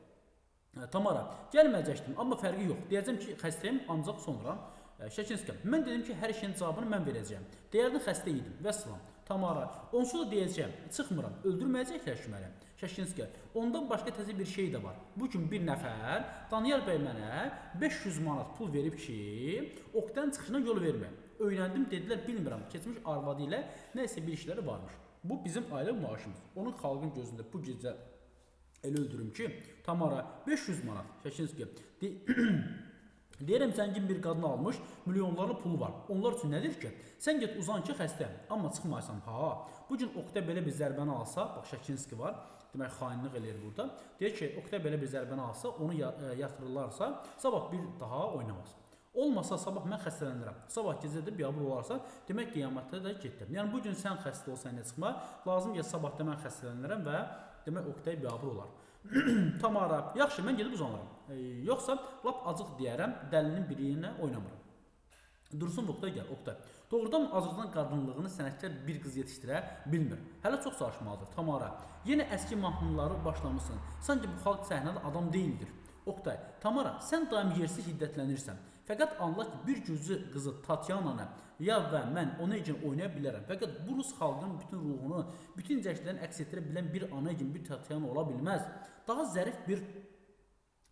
Tamara, gəlməyəcəkdim, amma fərqi yox. Deyəcəm ki, xəstəyim, ancaq sonra. Şəkinski, mən dedim ki, hər şeyin cavabını mən verəcəyəm. Deyərdin, xəstə idim, vəssalam. Tamara, onsuz da deyəcəyəm, çıxmıram, öldürməyəcəklər ki məni. Şəkinski, ondan başqa təzə bir şey də var. Bu gün bir nəfər, Daniyar bəy mənə 500 manat pul verib ki, Oqtayın çıxışına yol verməyəm. Öyrəndim, dedilər, bilmirəm, keçmiş arvadı ilə nə isə bir işləri varmış. Bu bizim ailə maaşımız. Onun xalqın gözündə bu gecə elə öldürüm ki, Tamara, 500 manat. Şəkinski, deyirəm, zəngin bir qadın almış, milyonlarla pulu var. Onlar üçün nədir ki? Sən get uzan ki, xəstəyəm, amma çıxmaysan. Ha, bu gün Oqtay belə bir zərbəni alsa, bax Şəkinski var, demək xainlik eləyir burada. Deyir ki, Oqtay belə bir zərbəni alsa, onu yatırırlarsa, sabah bir daha oynamaz. Olmasa sabah mən xəstələnirəm. Sabah gecə də biabır olarsa, demək qiyamətdə də getdim. Yəni bu gün sən xəstə olsan nə çıxma, lazım ki, sabah da mən xəstələnirəm və demək Oqtay biabır olar. Tamara, yaxşı, mən gedib uzanıram. Yoxsa lap acıq deyərəm, dəlinin biri ilə oynamıram. Dursun Oqtay gəl, Oqtay. Doğrudan acıqdan qadınlığını sənətkar bir qız yetişdirə bilmir. Hələ çox çalışmalıdır. Tamara, yenə əski mahnıları başlamışsın. Sanki bu xalq səhnədə adam deyildir. Oqtay, Tamara, sən daim yersiz hiddətlənirsən. Fəqət anla ki, bir güclü qızı Tatyananı ya və mən ona üçün oynaya bilərəm. Fəqət bu rus xalqının bütün ruhunu, bütün cəhdlərini əks etdirə bilən bir Onegin, bir Tatyana ola bilməz. Daha zərif bir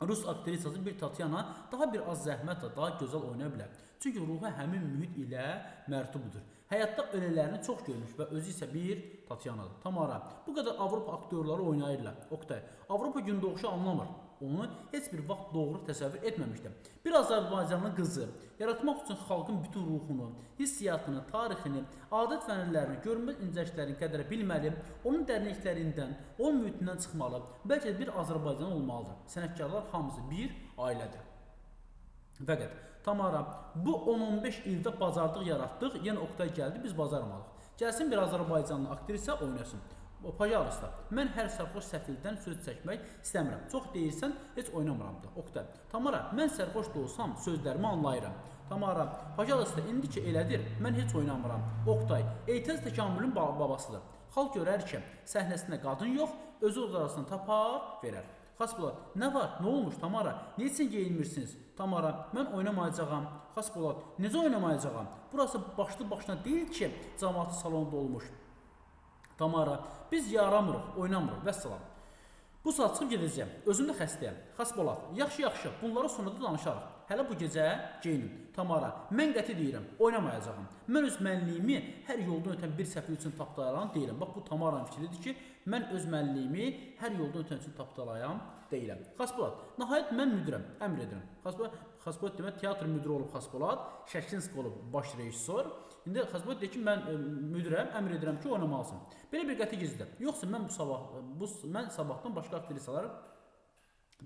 rus aktrisası bir Tatyana daha bir az zəhmətlə daha gözəl oynaya bilər. Çünki ruhu həmin mühit ilə mərtubudur. Həyatda ölələrini çox görmüş və özü isə bir Tatyanadır. Tamara, bu qədər Avropa aktyorları oynayırlar. Oqtay, Avropa gündoğuşu anlamır. Onu heç bir vaxt doğru təsəvvür etməmişdim. Bir Azərbaycanlı qızı yaratmaq üçün xalqın bütün ruhunu, hissiyatını, tarixini, adət və ənənələrini, görünməz incəliklərini qədərə bilməli, onun dərinliklərindən, onun mühitindən çıxmalı, bəlkə də bir Azərbaycanlı olmalıdır. Sənətkarlar hamısı bir ailədir. Fəqət Tamara, bu 10-15 ildə bacardıq, yaratdıq, yenə Oqtay gəldi, biz bacarmadıq. Gəlsin bir Azərbaycanlı aktrisa oynasın. Pajarısta, mən hər sərxoş səfildən söz çəkmək istəmirəm. Çox deyirsən, heç oynamıram da. Oqtay, Tamara, mən sərxoş da olsam sözlərimi anlayıram. Tamara, Pajarısta, indi ki elədir, mən heç oynamıram. Oqtay, Eytəz təkamülün babasıdır. Xalq görər ki, səhnəsində qadın yox, özü o arasını tapar, verər. Xaspolat, nə var, nə olmuş Tamara, nə üçün geyinmirsiniz? Tamara, mən oynamayacağam. Xaspolat, necə oynamayacağam? Burası başlı başına deyil ki, cəmaatı salonda olmuş. Tamara, biz yaramırıq, oynamırıq, vəssalam. Bu saat çıxıb gedəcəyəm, özüm də xəstəyəm. Xaspolat, yaxşı, yaxşı, bunları sonra da danışarıq. Hələ bu gecə geyinin. Tamara, mən qəti deyirəm, oynamayacağam. Mən öz mənliyimi hər yoldan ötən bir səfir üçün tapdalayan deyiləm. Bax, bu Tamaranın fikridir ki, mən öz mənliyimi hər yoldan ötən üçün tapdalayan deyiləm. Xaspolat, nəhayət mən müdirəm, əmr edirəm. Xaspolat demək, teatr müdiri olub Xaspolat, Şəkinski olub baş rejissor. İndi Xaspolat deyir ki, mən müdirəm, əmr edirəm ki, oynamalısın. Belə bir qəti gizli. Yoxsa mən mən sabahdan başqa aktrisaları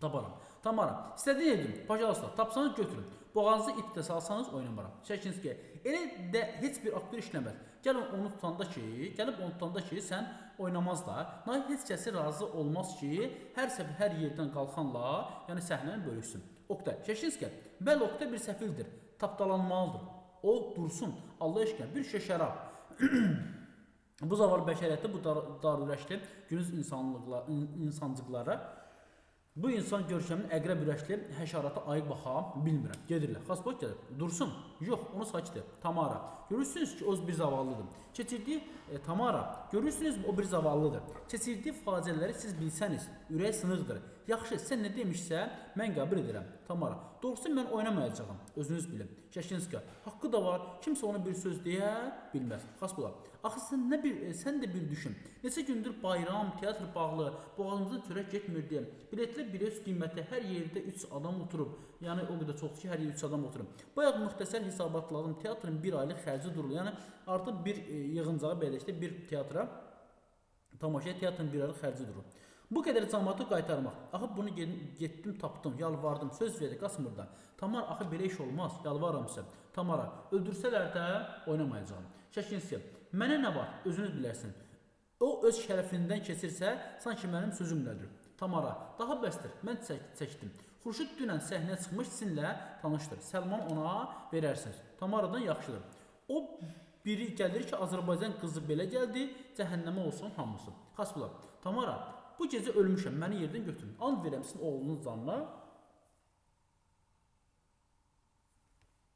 taparam. Tamara, istədiyin edin, pajalısta, tapsanız götürün. Boğazınızı ip də salsanız oynamaram. Şəkinski, elə də heç bir aktyor işləməz. Gəlin onu tutanda ki, gəlib onu tutanda ki, sən oynamaz da. Nahid heç kəsi razı olmaz ki, hər səfər hər yerdən qalxanla, yəni səhnəni bölüksün. Oqtay, Şəkinski, bəli Oqtay bir səfildir, tapdalanmalıdır. O dursun, Allah eşqinə, bir şişə şərab. Bu zavallı bəşəriyyətdə bu dar ürəkli günümüz insancıqlara bu insan görkəminin əqrəb ürəkli həşərata ayıq baxa bilmirəm. Gedirlər. Xaspolat gəlir. Dursun. Yox, onu sakitdir. Tamara. Görürsünüz ki, o bir zavallıdır. Keçirdiyi Tamara. Görürsünüz o bir zavallıdır. Keçirdiyi faciələri siz bilsəniz, ürək sınıqdır. Yaxşı, sən nə demişsə, mən qəbul edirəm. Tamara. Doğrusu mən oynamayacağam. Özünüz bilin. Şəkinski. Haqqı da var. Kimsə ona bir söz deyə bilməz. Xaspolat. Axı sən də bir düşün. Neçə gündür bayram, teatr bağlı, boğazımızdan çörək getmirdi. Biletlər bilet qiyməti, hər yerdə 3 adam oturub. Yəni o qədər çoxdur ki, hər yerdə 3 adam oturub. Bayaq müxtəsər hesabatladım, teatrın bir aylıq xərci durur. Yəni artıq bir yığıncağa belə işte bir teatra tamaşaya teatrın bir aylıq xərci durur. Bu qədər cəmaatı qaytarmaq. Axı bunu getdim, tapdım, yalvardım, söz verdi, qaçmır da. Tamara, axı belə iş olmaz, yalvarıram sizə. Tamara, öldürsələr də oynamayacağam. Şəkinski, mənə nə var, özünüz bilərsin. O öz şərəfindən keçirsə, sanki mənim sözümlədir. Tamara, daha bəsdir, mən çəkdim. Xurşud dünən səhnəyə çıxmış sizinlə tanışdır. Səlman ona verərsiniz. Tamaradan yaxşıdır. O biri gəlir ki, Azərbaycan qızı belə gəldi, cəhənnəmə olsun hamısı. Xaspolat, Tamara, bu gecə ölmüşəm, məni yerdən götürün. And verəm sizin oğlunun canına.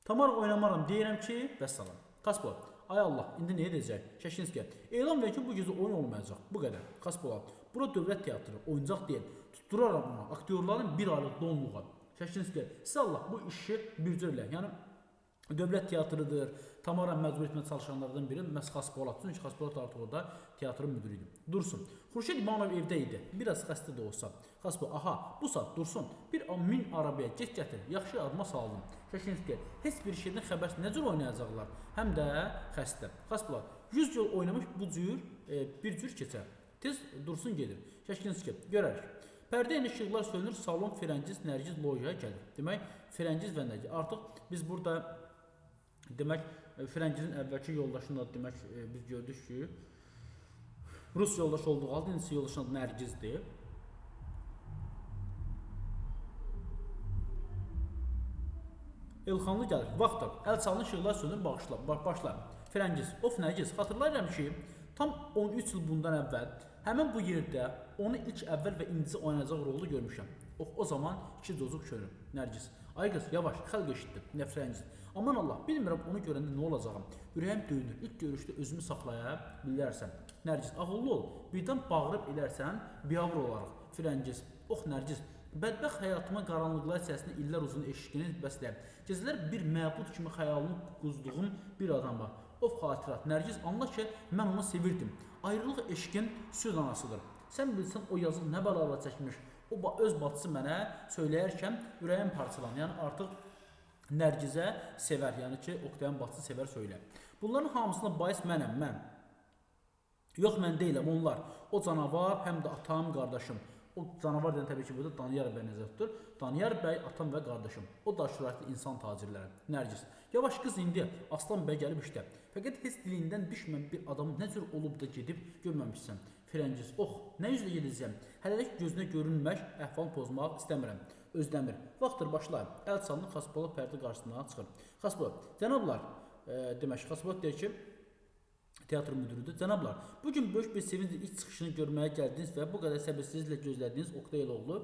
Tamara, oynamaram, deyirəm ki, vəssalam. Xaspolat, ay Allah, indi nə edəcək? Şəkinski, elan ver ki, bu gecə oyun olmayacaq. Bu qədər. Xaspolat, bura dövlət teatrı, oyuncaq deyil. Tutduraram ona, aktyorların bir aylıq donluğa. Şəkinski, siz Allah, bu işi bir cür eləyin. Yəni, dövlət teatrıdır. Tamara məcbur etməyə çalışanlardan biri məhz Xaspolat. Çünki Xaspolat artıq orada teatrın müdiri idi. Dursun. Xurşid İmanov evdə idi. Biraz xəstə də olsa. Xaspolat, aha, bu saat Dursun. Bir min arabaya get gətir. Yaxşı adıma saldım. Şəkinski, heç bir şeydən xəbərsiz nə cür oynayacaqlar? Həm də xəstə. Xaspolat, 100 yıl oynamış bu cür, bir cür keçər. Tez Dursun gedir. Şəkinski, görərik. Pərdə ilə işıqlar sönür, salon Firəngiz, Nərgiz lojaya gəlir. Demək, Firəngiz və Nərgiz. Artıq biz burada demək, Firəngizin əvvəlki yoldaşının adı, demək, biz gördük ki, Rus yoldaşı olduğu halda indisi yoldaşının adı Nərgizdir. Elxanlı gəlir. Vaxtdır. Əl çalın, işıqlar sönür, bağışla, başla. Firəngiz, of Nərgiz, xatırlayıram ki, tam 13 il bundan əvvəl həmin bu yerdə onu ilk əvvəl və indisi oynayacaq rolu görmüşəm. O zaman iki cocuq körüm. Nərgiz, ay qız, yavaş, xalq eşitdi. Firəngiz, aman Allah, bilmirəm onu görəndə nə olacağım. Ürəyim döyünür, ilk görüşdə özümü saxlaya bilərsən. Nərgiz, ağıllı ol, birdən bağırıb elərsən, biabır olarıq. Firəngiz, ox Nərgiz, bədbəxt həyatıma qaranlıqlar içərisində illər uzun eşqini bəsləyəm. Gecələr bir məbud kimi xəyalını quzduğum bir adam var. Of xatirat, Nərgiz, anla ki, mən onu sevirdim. Ayrılıq eşqin süd anasıdır. Sən bilsən o yazıq nə bəlalar çəkmiş. O öz bacısı mənə söyləyərkən ürəyim parçalanır. Yəni artıq Nərgizə sevər, yəni ki, Oktayın bacısı sevər söylə. Bunların hamısına bahis mənəm, mən. Yox, mən deyiləm, onlar. O canavar, həm də atam, qardaşım. O canavar deyən təbii ki, burada Daniyar bəy nəzərdə tutur. Daniyar bəy, atam və qardaşım. O da şəraitli insan tacirləri. Nərgiz. Yavaş qız indi Aslan bəy gəlib işdə. Fəqət heç dilindən düşmən bir adamın nə cür olub da gedib görməmişsən. Firəngiz. Oh, nə üzlə gedəcəm? Hələlik gözünə görünmək, əhval pozmaq istəmirəm. Özdəmir. Vaxtdır başlayın. Əl çalınır, Xaspolat pərdə qarşısına çıxır. Xaspolat. Cənablar, demək Xaspolat deyir ki, teatr müdürüdür. Cənablar, bu gün böyük bir sevinclə ilk çıxışını görməyə gəldiniz və bu qədər səbirsizliklə gözlədiyiniz Oktay Eloğlu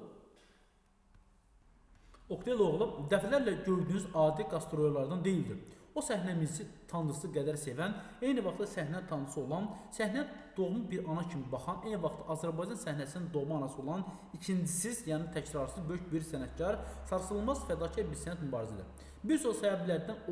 Oktay Eloğlu dəfələrlə gördüyünüz adi qastrolyorlardan deyildir. O səhnəmizi tanrısı qədər sevən, eyni vaxtda səhnə tanrısı olan, səhnə doğma bir ana kimi baxan, eyni vaxtda Azərbaycan səhnəsinin doğma anası olan ikincisiz, yəni təkrarsız böyük bir sənətkar, sarsılmaz fədakar bir sənət mübarizidir. Bir çox səbəblərdən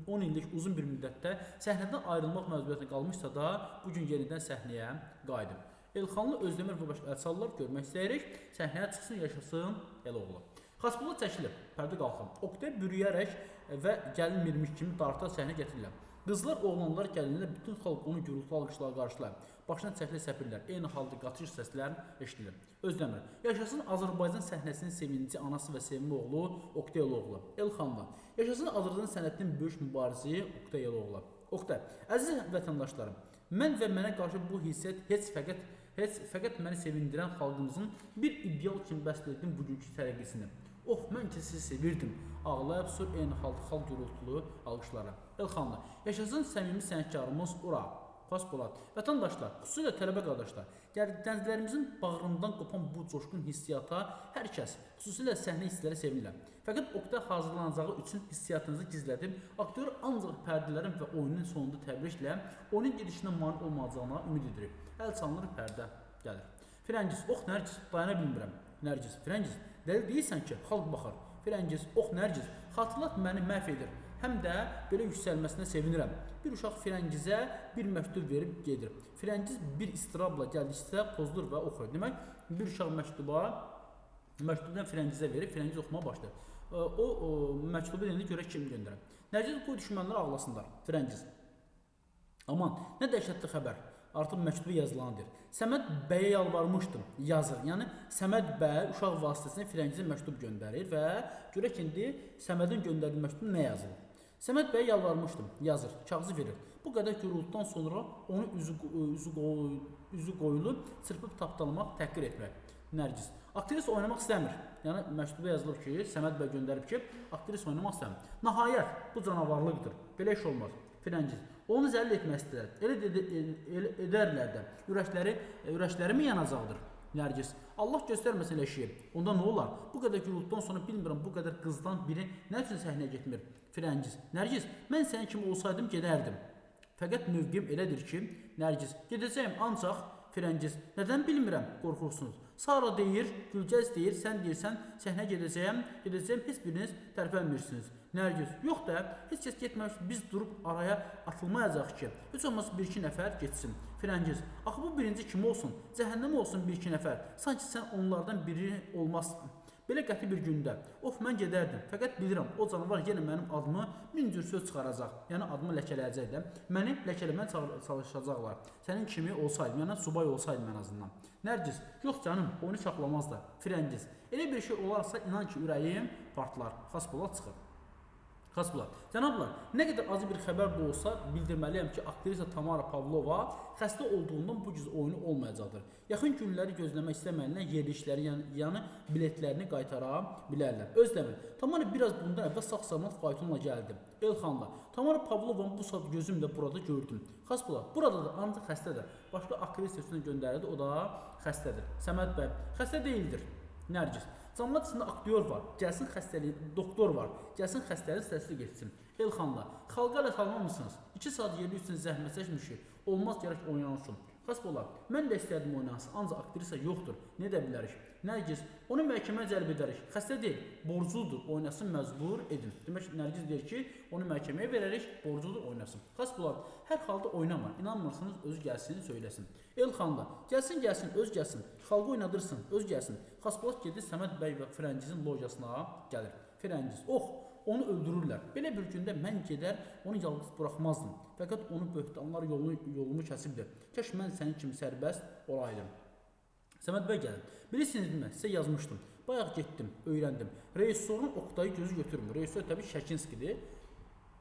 10 illik uzun bir müddətdə səhnədən ayrılmaq məcburiyyətinə qalmışsa da, bu gün yenidən səhnəyə qayıdıb. Elxanlı, Özdəmir və başqa əlçallar görmək istəyirik. Səhnəyə çıxsın, yaşasın Eloğlu. Xaspolat çəkilir, pərdə qalxır. Oktay bürüyərək və gəlinmirmiş kimi dartaq səhnə gətirirlər. Qızlar, oğlanlar, gəlinlər, bütün xalq onu gürültülü alqışlarla qarşılayır. Başına çəkili səpirlər, eyni halda qaçış səslər eşidilir. Özdəmir. Yaşasın Azərbaycan səhnəsinin sevinci anası və sevimli oğlu Oktay Eloğlu. Elxanlı. Yaşasın Azərbaycan sənətinin böyük mübarizi Oktay Eloğlu. Oktay. Əziz vətəndaşlarım, mən və mənə qarşı bu hissiyyat heç fəqət məni sevindirən xalqımızın bir ideal kimi bəslədim bugünkü tərəqqisini. Oh, mən ki sizi sevirdim. Ağlayıb sur eyni halda xalq gürültülü alqışlara. Elxanlı. Yaşasın səmimi sənətkarımız, ura. Xaspolat. Vətəndaşlar, xüsusilə tələbə qardaşlar, gənclərimizin bağrından qopan bu coşqun hissiyata hər kəs, xüsusilə səhnə hissləri sevinirlər. Fəqət Oktay hazırlanacağı üçün hissiyatınızı gizlədib, aktyor ancaq pərdələrin və oyunun sonunda təbriklə onun gedişinə mane olmayacağına ümid edirik. Əl çalınır, pərdə gəlir. Firəngiz, ox Nərgiz, dayana bilmirəm. Nərgiz, Firəngiz, dəli deyirsən ki, xalq baxar. Firəngiz, ox Nərgiz, xatırlat məni məhv edir. Həm də belə yüksəlməsinə sevinirəm. Bir uşaq Firəngizə bir məktub verib gedir. Firəngiz bir istirabla gəldikcə pozulur və oxuyur. Demək, bir uşaq məktubdan Firəngizə verib, Firəngiz oxumağa başlayır. O məktubu indi görək kim göndərər. Nərgiz, qoy düşmənlər ağlasınlar. Firəngiz. Aman, nə dəhşətli xəbər. Artıq məktubu yazılandır. Səməd bəyə yalvarmışdım, yazır. Yəni Səməd bəy uşaq vasitəsilə Firəngizə məktub göndərir və görək indi Səmədin göndərdiyi məktub nə yazılır. Səməd bəyə yalvarmışdım, yazır, kağızı verir. Bu qədər gürültüdən sonra onu üzü qoyulu çırpıb tapdalamaq, təhqir etmək. Nərgiz. Aktrisa oynamaq istəmir. Yəni məktubda yazılır ki, Səməd bəy göndərib ki, aktrisa oynamaq istəmir. Nəhayət, bu canavarlıqdır. Belə iş olmaz. Firəngiz. Onu zəlil etmək istəyirlər. Elə edərlər də. Ürəkləri mi yanacaqdır? Nərgiz. Allah göstərməsin elə şeyi. Onda nə olar? Bu qədər gürültüdən sonra bilmirəm bu qədər qızdan biri nə üçün səhnəyə getmir? Firəngiz. Nərgiz, mən sənin kimi olsaydım gedərdim. Fəqət mövqeyim elədir ki, Nərgiz, gedəcəyim ancaq Firəngiz. Nədən bilmirəm, qorxursunuz. Sara deyir, Gülgəz deyir, sən deyirsən, səhnə gedəcəyəm, heç biriniz tərpənmirsiniz. Nərgiz, yox da, heç kəs getməmiş, biz durub araya atılmayacaq ki, heç olmasa bir-iki nəfər getsin. Firəngiz, axı bu birinci kim olsun, cəhənnəm olsun bir-iki nəfər, sanki sən onlardan biri olmazsın. Belə qəti bir gündə, of mən gedərdim, fəqət bilirəm, o canavar yenə mənim adımı min cür söz çıxaracaq, yəni adımı ləkələyəcək də, məni ləkələməyə çalışacaqlar, sənin kimi olsaydım, yəni subay olsaydım ən azından. Nərgiz, yox canım, onu saxlamazlar. Firəngiz, elə bir şey olarsa inan ki, ürəyim partlar. Xaspolat çıxır. Xaspolat, cənablar, nə qədər acı bir xəbər də olsa bildirməliyəm ki, aktrisa Tamara Pavlova xəstə olduğundan bu güz oyunu olmayacaqdır. Yaxın günləri gözləmək istəməyənlər yerli işləri, yəni biletlərini qaytara bilərlər. Özdəmir, Tamara biraz bundan əvvəl sağ-salamat faytonla gəldi. Elxanla, Tamara Pavlovanı bu saat gözümlə burada gördüm. Xaspolat, burada da ancaq xəstədir. Başqa aktrisa üstünə göndərildi, o da xəstədir. Səməd bəy, xəstə deyildir. Nərgiz, cəmiyyət içində aktyor var, gəlsin xəstəliyi, doktor var, gəlsin xəstəliyi təsdiq etsin. Elxanla, xalqa ələ salmamısınız, 2 saat yerli üçün zəhmət çəkmişik, olmaz gərək oynansın. Xasbolat, mən də istərdim oynansın, ancaq aktrisa yoxdur. Nə edə bilərik? Nərgiz, onu məhkəməyə cəlb edərik. Xəstə deyil, borcludur, oynasın, məcbur edin. Demək, Nərgiz deyir ki, onu məhkəməyə verərik, borcludur, oynasın. Xasbolat, hər halda oynamır. İnanmırsınız, özü gəlsin, söyləsin. Elxanlı, gəlsin, gəlsin, öz gəlsin. Xalqı oynadırsın, öz gəlsin. Xasbolat gedir Səməd bəy və Firəngizin lojasına gəlir. Firəngiz, ox, onu öldürürlər. Belə bir gündə mən gedər, onu yalnız buraxmazdım. Fəqət onu böhtanlar yolumu kəsibdir. Kaş mən sənin kimi sərbəst olaydım. Səməd bəy gəlir. Bilirsinizmi, sizə yazmışdım. Bayaq getdim, öyrəndim. Rejissorun Oqtayı gözü götürmür. Rejissor təbii Şəkinskidir.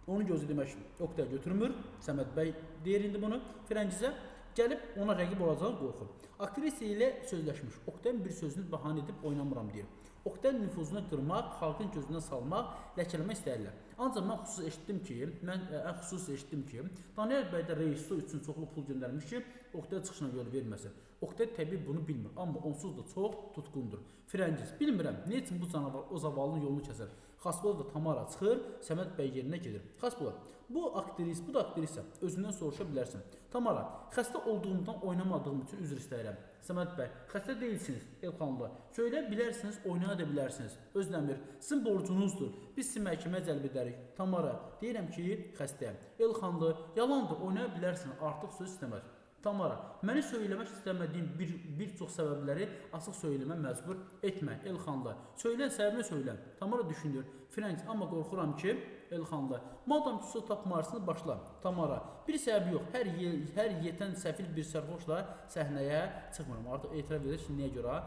Onun gözü demək Oqtay götürmür. Səməd bəy deyir indi bunu Firəngizə. Gəlib ona rəqib olacağını qorxur. Aktrisa ilə sözləşmiş. Oqtayın bir sözünü bəhanə edib oynamıram deyir. Oqtayın nüfuzunu qırmaq, xalqın gözünə salmaq, ləkələmək istəyirlər. Ancaq mən xüsusi eşitdim ki, Daniyar bəy də rejissor üçün çoxlu pul göndərmiş ki, Oqtay çıxışına yol verməsin. Oqtay təbii bunu bilmir, amma onsuz da çox tutqundur. Firəngiz, bilmirəm, nə üçün bu canavar o zavallının yolunu kəsər. Xasbolat və Tamara çıxır, Səməd bəy yerinə gedir. Xasbolat, bu aktris, bu da aktrisa, özündən soruşa bilərsin. Tamara, xəstə olduğumdan oynamadığım üçün üzr istəyirəm. Səməd bəy, xəstə deyilsiniz, Elxanlı. Söylə bilərsiniz, oynaya da bilərsiniz. Özdəmir, sizin borcunuzdur, biz sizi məhkəməyə cəlb edərik. Tamara, deyirəm ki, xəstəyəm. Elxanlı, yalandır, oynaya bilərsiniz, artıq söz istəməz. Tamara, məni söyləmək istəmədiyim bir çox səbəbləri açıq söyləmə məcbur etmə. Elxanlı, söylən səbəbini söylən. Tamara düşünür. Firəngiz, amma qorxuram ki, Elxanlı, madam ki, su tapmarsını başla. Tamara, bir səbəbi yox, hər yetən səfil bir sərxoşla səhnəyə çıxmıram. Artıq etiraf edir ki, niyə görə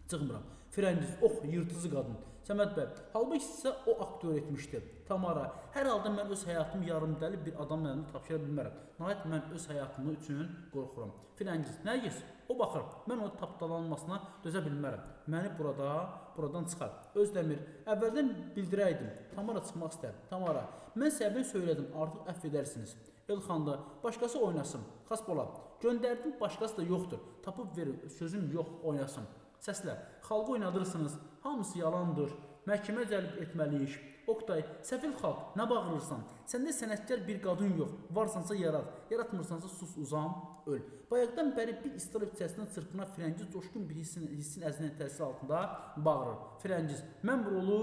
çıxmıram. Firəngiz, ox, yırtıcı qadın. Səməd bəy, halbuki sizə o aktör etmişdi. Tamara, hər halda mən öz həyatımı yarımdəli bir adamla tapşıra bilmərəm. Nəhayət mən öz həyatımı üçün qorxuram. Firəngiz, Nərgiz, o baxır, mən onun tapdalanmasına dözə bilmərəm. Məni buradan çıxar. Özdəmir, əvvəldən bildirəydim. Tamara çıxmaq istər. Tamara, mən səbəbini söylədim, artıq əfv edərsiniz. Elxanlı, başqası oynasın. Xasbolat, göndərdim, başqası da yoxdur. Tapıb verin, sözüm yox, oynasın. Səslər, xalqı oynadırsınız, hamısı yalandır, məhkəmə cəlb etməliyik. Oqtay, səfil xalq, nə bağırırsan? Səndə sənətkar bir qadın yox, varsansa yarat, yaratmırsansa sus, uzan, öl. Bayaqdan bəri bir istirab içərisində çırpınan Firəngiz coşqun bir hissin əzinin təsiri altında bağırır. Firəngiz, mən bu rolu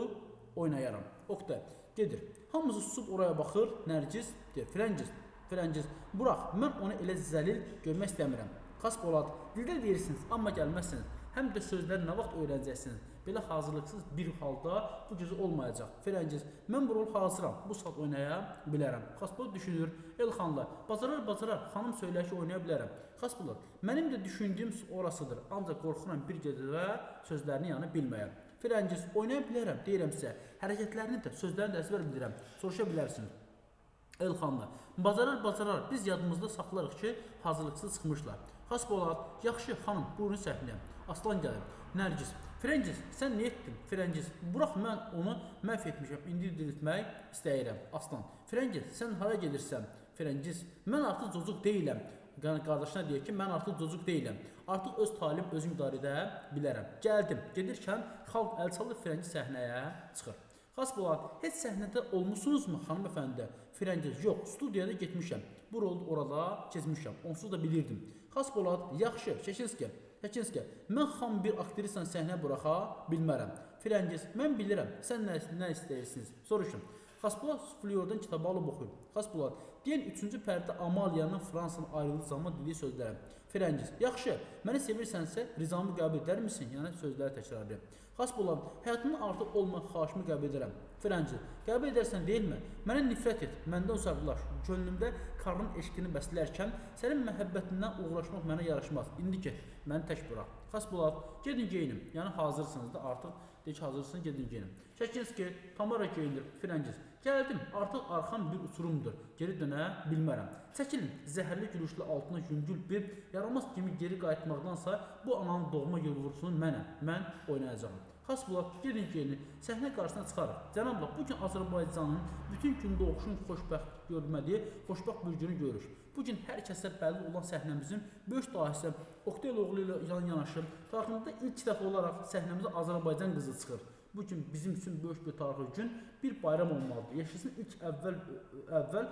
oynayaram. Oqtay, gedir. Hamısı susub oraya baxır, Nərgiz deyir, Firəngiz, Firəngiz, burax, mən onu elə zəlil görmək istəmirəm. Xasbolat, dildə deyirsiniz, amma gəlməzsiniz. Həm də sözləri nə vaxt öyrənəcəksiniz? Belə hazırlıqsız bir halda bu gecə olmayacaq. Firəngiz, mən bu rol hazıram, bu saat oynaya bilərəm. Xasbolat düşünür, Elxanlı, bacarar, bacarar, xanım söylər ki, oynaya bilərəm. Xasbolat, mənim də düşündüyüm orasıdır, ancaq qorxuram bir gecədə sözlərini yəni bilməyəm. Firəngiz, oynaya bilərəm, deyirəm sizə, hərəkətlərini də, sözlərini də əzbər bilirəm, soruşa bilərsiniz. Elxanlı, bacarar, bacarar, biz yadımızda saxlarıq ki, hazırlıqsız çıxmışlar. Xasbolat, yaxşı, xanım, buyurun səhnəyə. Aslan gəlir. Nərgiz, Firəngiz, sən nə etdin? Firəngiz, burax, mən onu məhv etmişəm, indi diriltmək istəyirəm. Aslan, Firəngiz, sən hara gedirsən? Firəngiz, mən artıq cocuq deyiləm. Qardaşına deyir ki, mən artıq cocuq deyiləm. Artıq öz talim özüm idarə edə bilərəm. Gəldim, gedirkən xalq əl çalır, Firəngiz səhnəyə çıxır. Xasbolat, heç səhnədə olmusunuzmu xanımefəndi? Firəngiz, yox, studiyada getmişəm. Bu rolda orada keçmişəm, onsuz da bilirdim. Xasbolat, yaxşı, Şəkinski, Şəkinski, mən xam bir aktrisanı səhnəyə buraxa bilmərəm. Firəngiz, mən bilirəm, sən nə istəyirsiniz? Soruşun. Xasbolat suflyordan kitabı alıb oxuyur. Xasbolat, deyən 3-cü pərdə Amaliyanın Fransanın ayrıldığı zaman dediyi sözlərə. Firəngiz, yaxşı, məni sevirsənsə rizamı qəbul edərmisin? Yəni sözləri təkrarlayır. Xasbolat, həyatımın artıq olmayan xahişimi qəbul edirəm. Firəngiz, qəbul edərsən deyilmi? Mənə nifrət et, məndən uzaqlaş. Könlümdə karın eşqini bəslərkən sənin məhəbbətindən uğraşmaq mənə yaraşmaz. İndi get, məni tək bıraq. Xasbolat, gedin geyinim. Yəni hazırsınız da artıq. Deyir ki, hazırsınız, gedin geyinim. Şəkinski, Tamara geyinir. Firəngiz, gəldim, artıq arxam bir uçurumdur. Geri dönə bilmərəm. Çəkilin, zəhərli gülüşlü altına yüngül bir yaramaz kimi geri qayıtmaqdansa bu ananın doğma yolvurusunu mənəm, mən oynayacağam. Xasbolat, gedin geyinin, səhnə qarşısına çıxarıq. Cənablar, bugün Azərbaycanın bütün gün doğuşun xoşbəxt görmədiyi xoşbəxt bir günü görürük. Bugün hər kəsə bəlli olan səhnəmizin böyük dahisi Oqtay Eloğlu ilə yan yanaşı tarixində ilk dəfə olaraq səhnəmizə Azərbaycan qızı çıxır. Bugün bizim üçün böyük bir tarixi gün, bir bayram olmalıdır. Yaşasın ilk əvvəl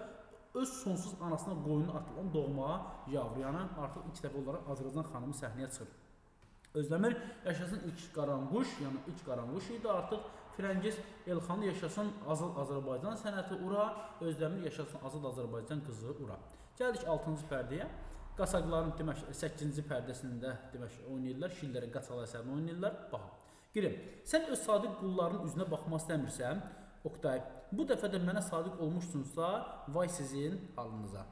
Öz sonsuz anasına qoyunu atılan doğma yavru. Yəni artıq ilk dəfə olaraq Azərbaycan xanımı səhnəyə çıxır. Özdəmir yaşasın ilk qaranquş, yəni ilk qaranquş idi artıq. Firəngiz Elxanı yaşasın Azad Azərbaycan sənəti ura, Özdəmir yaşasın Azad Azərbaycan qızı ura. Gəldik 6-cı pərdəyə. Qaçaqların demək 8-ci pərdəsində demək oynayırlar, Şillərə Qaçaqlar əsərini oynayırlar. Baxın. Girim. Sən öz sadiq qulların üzünə baxmaq istəmirsən, Oqtay. Bu dəfə də mənə sadiq olmuşsunuzsa, vay sizin halınıza.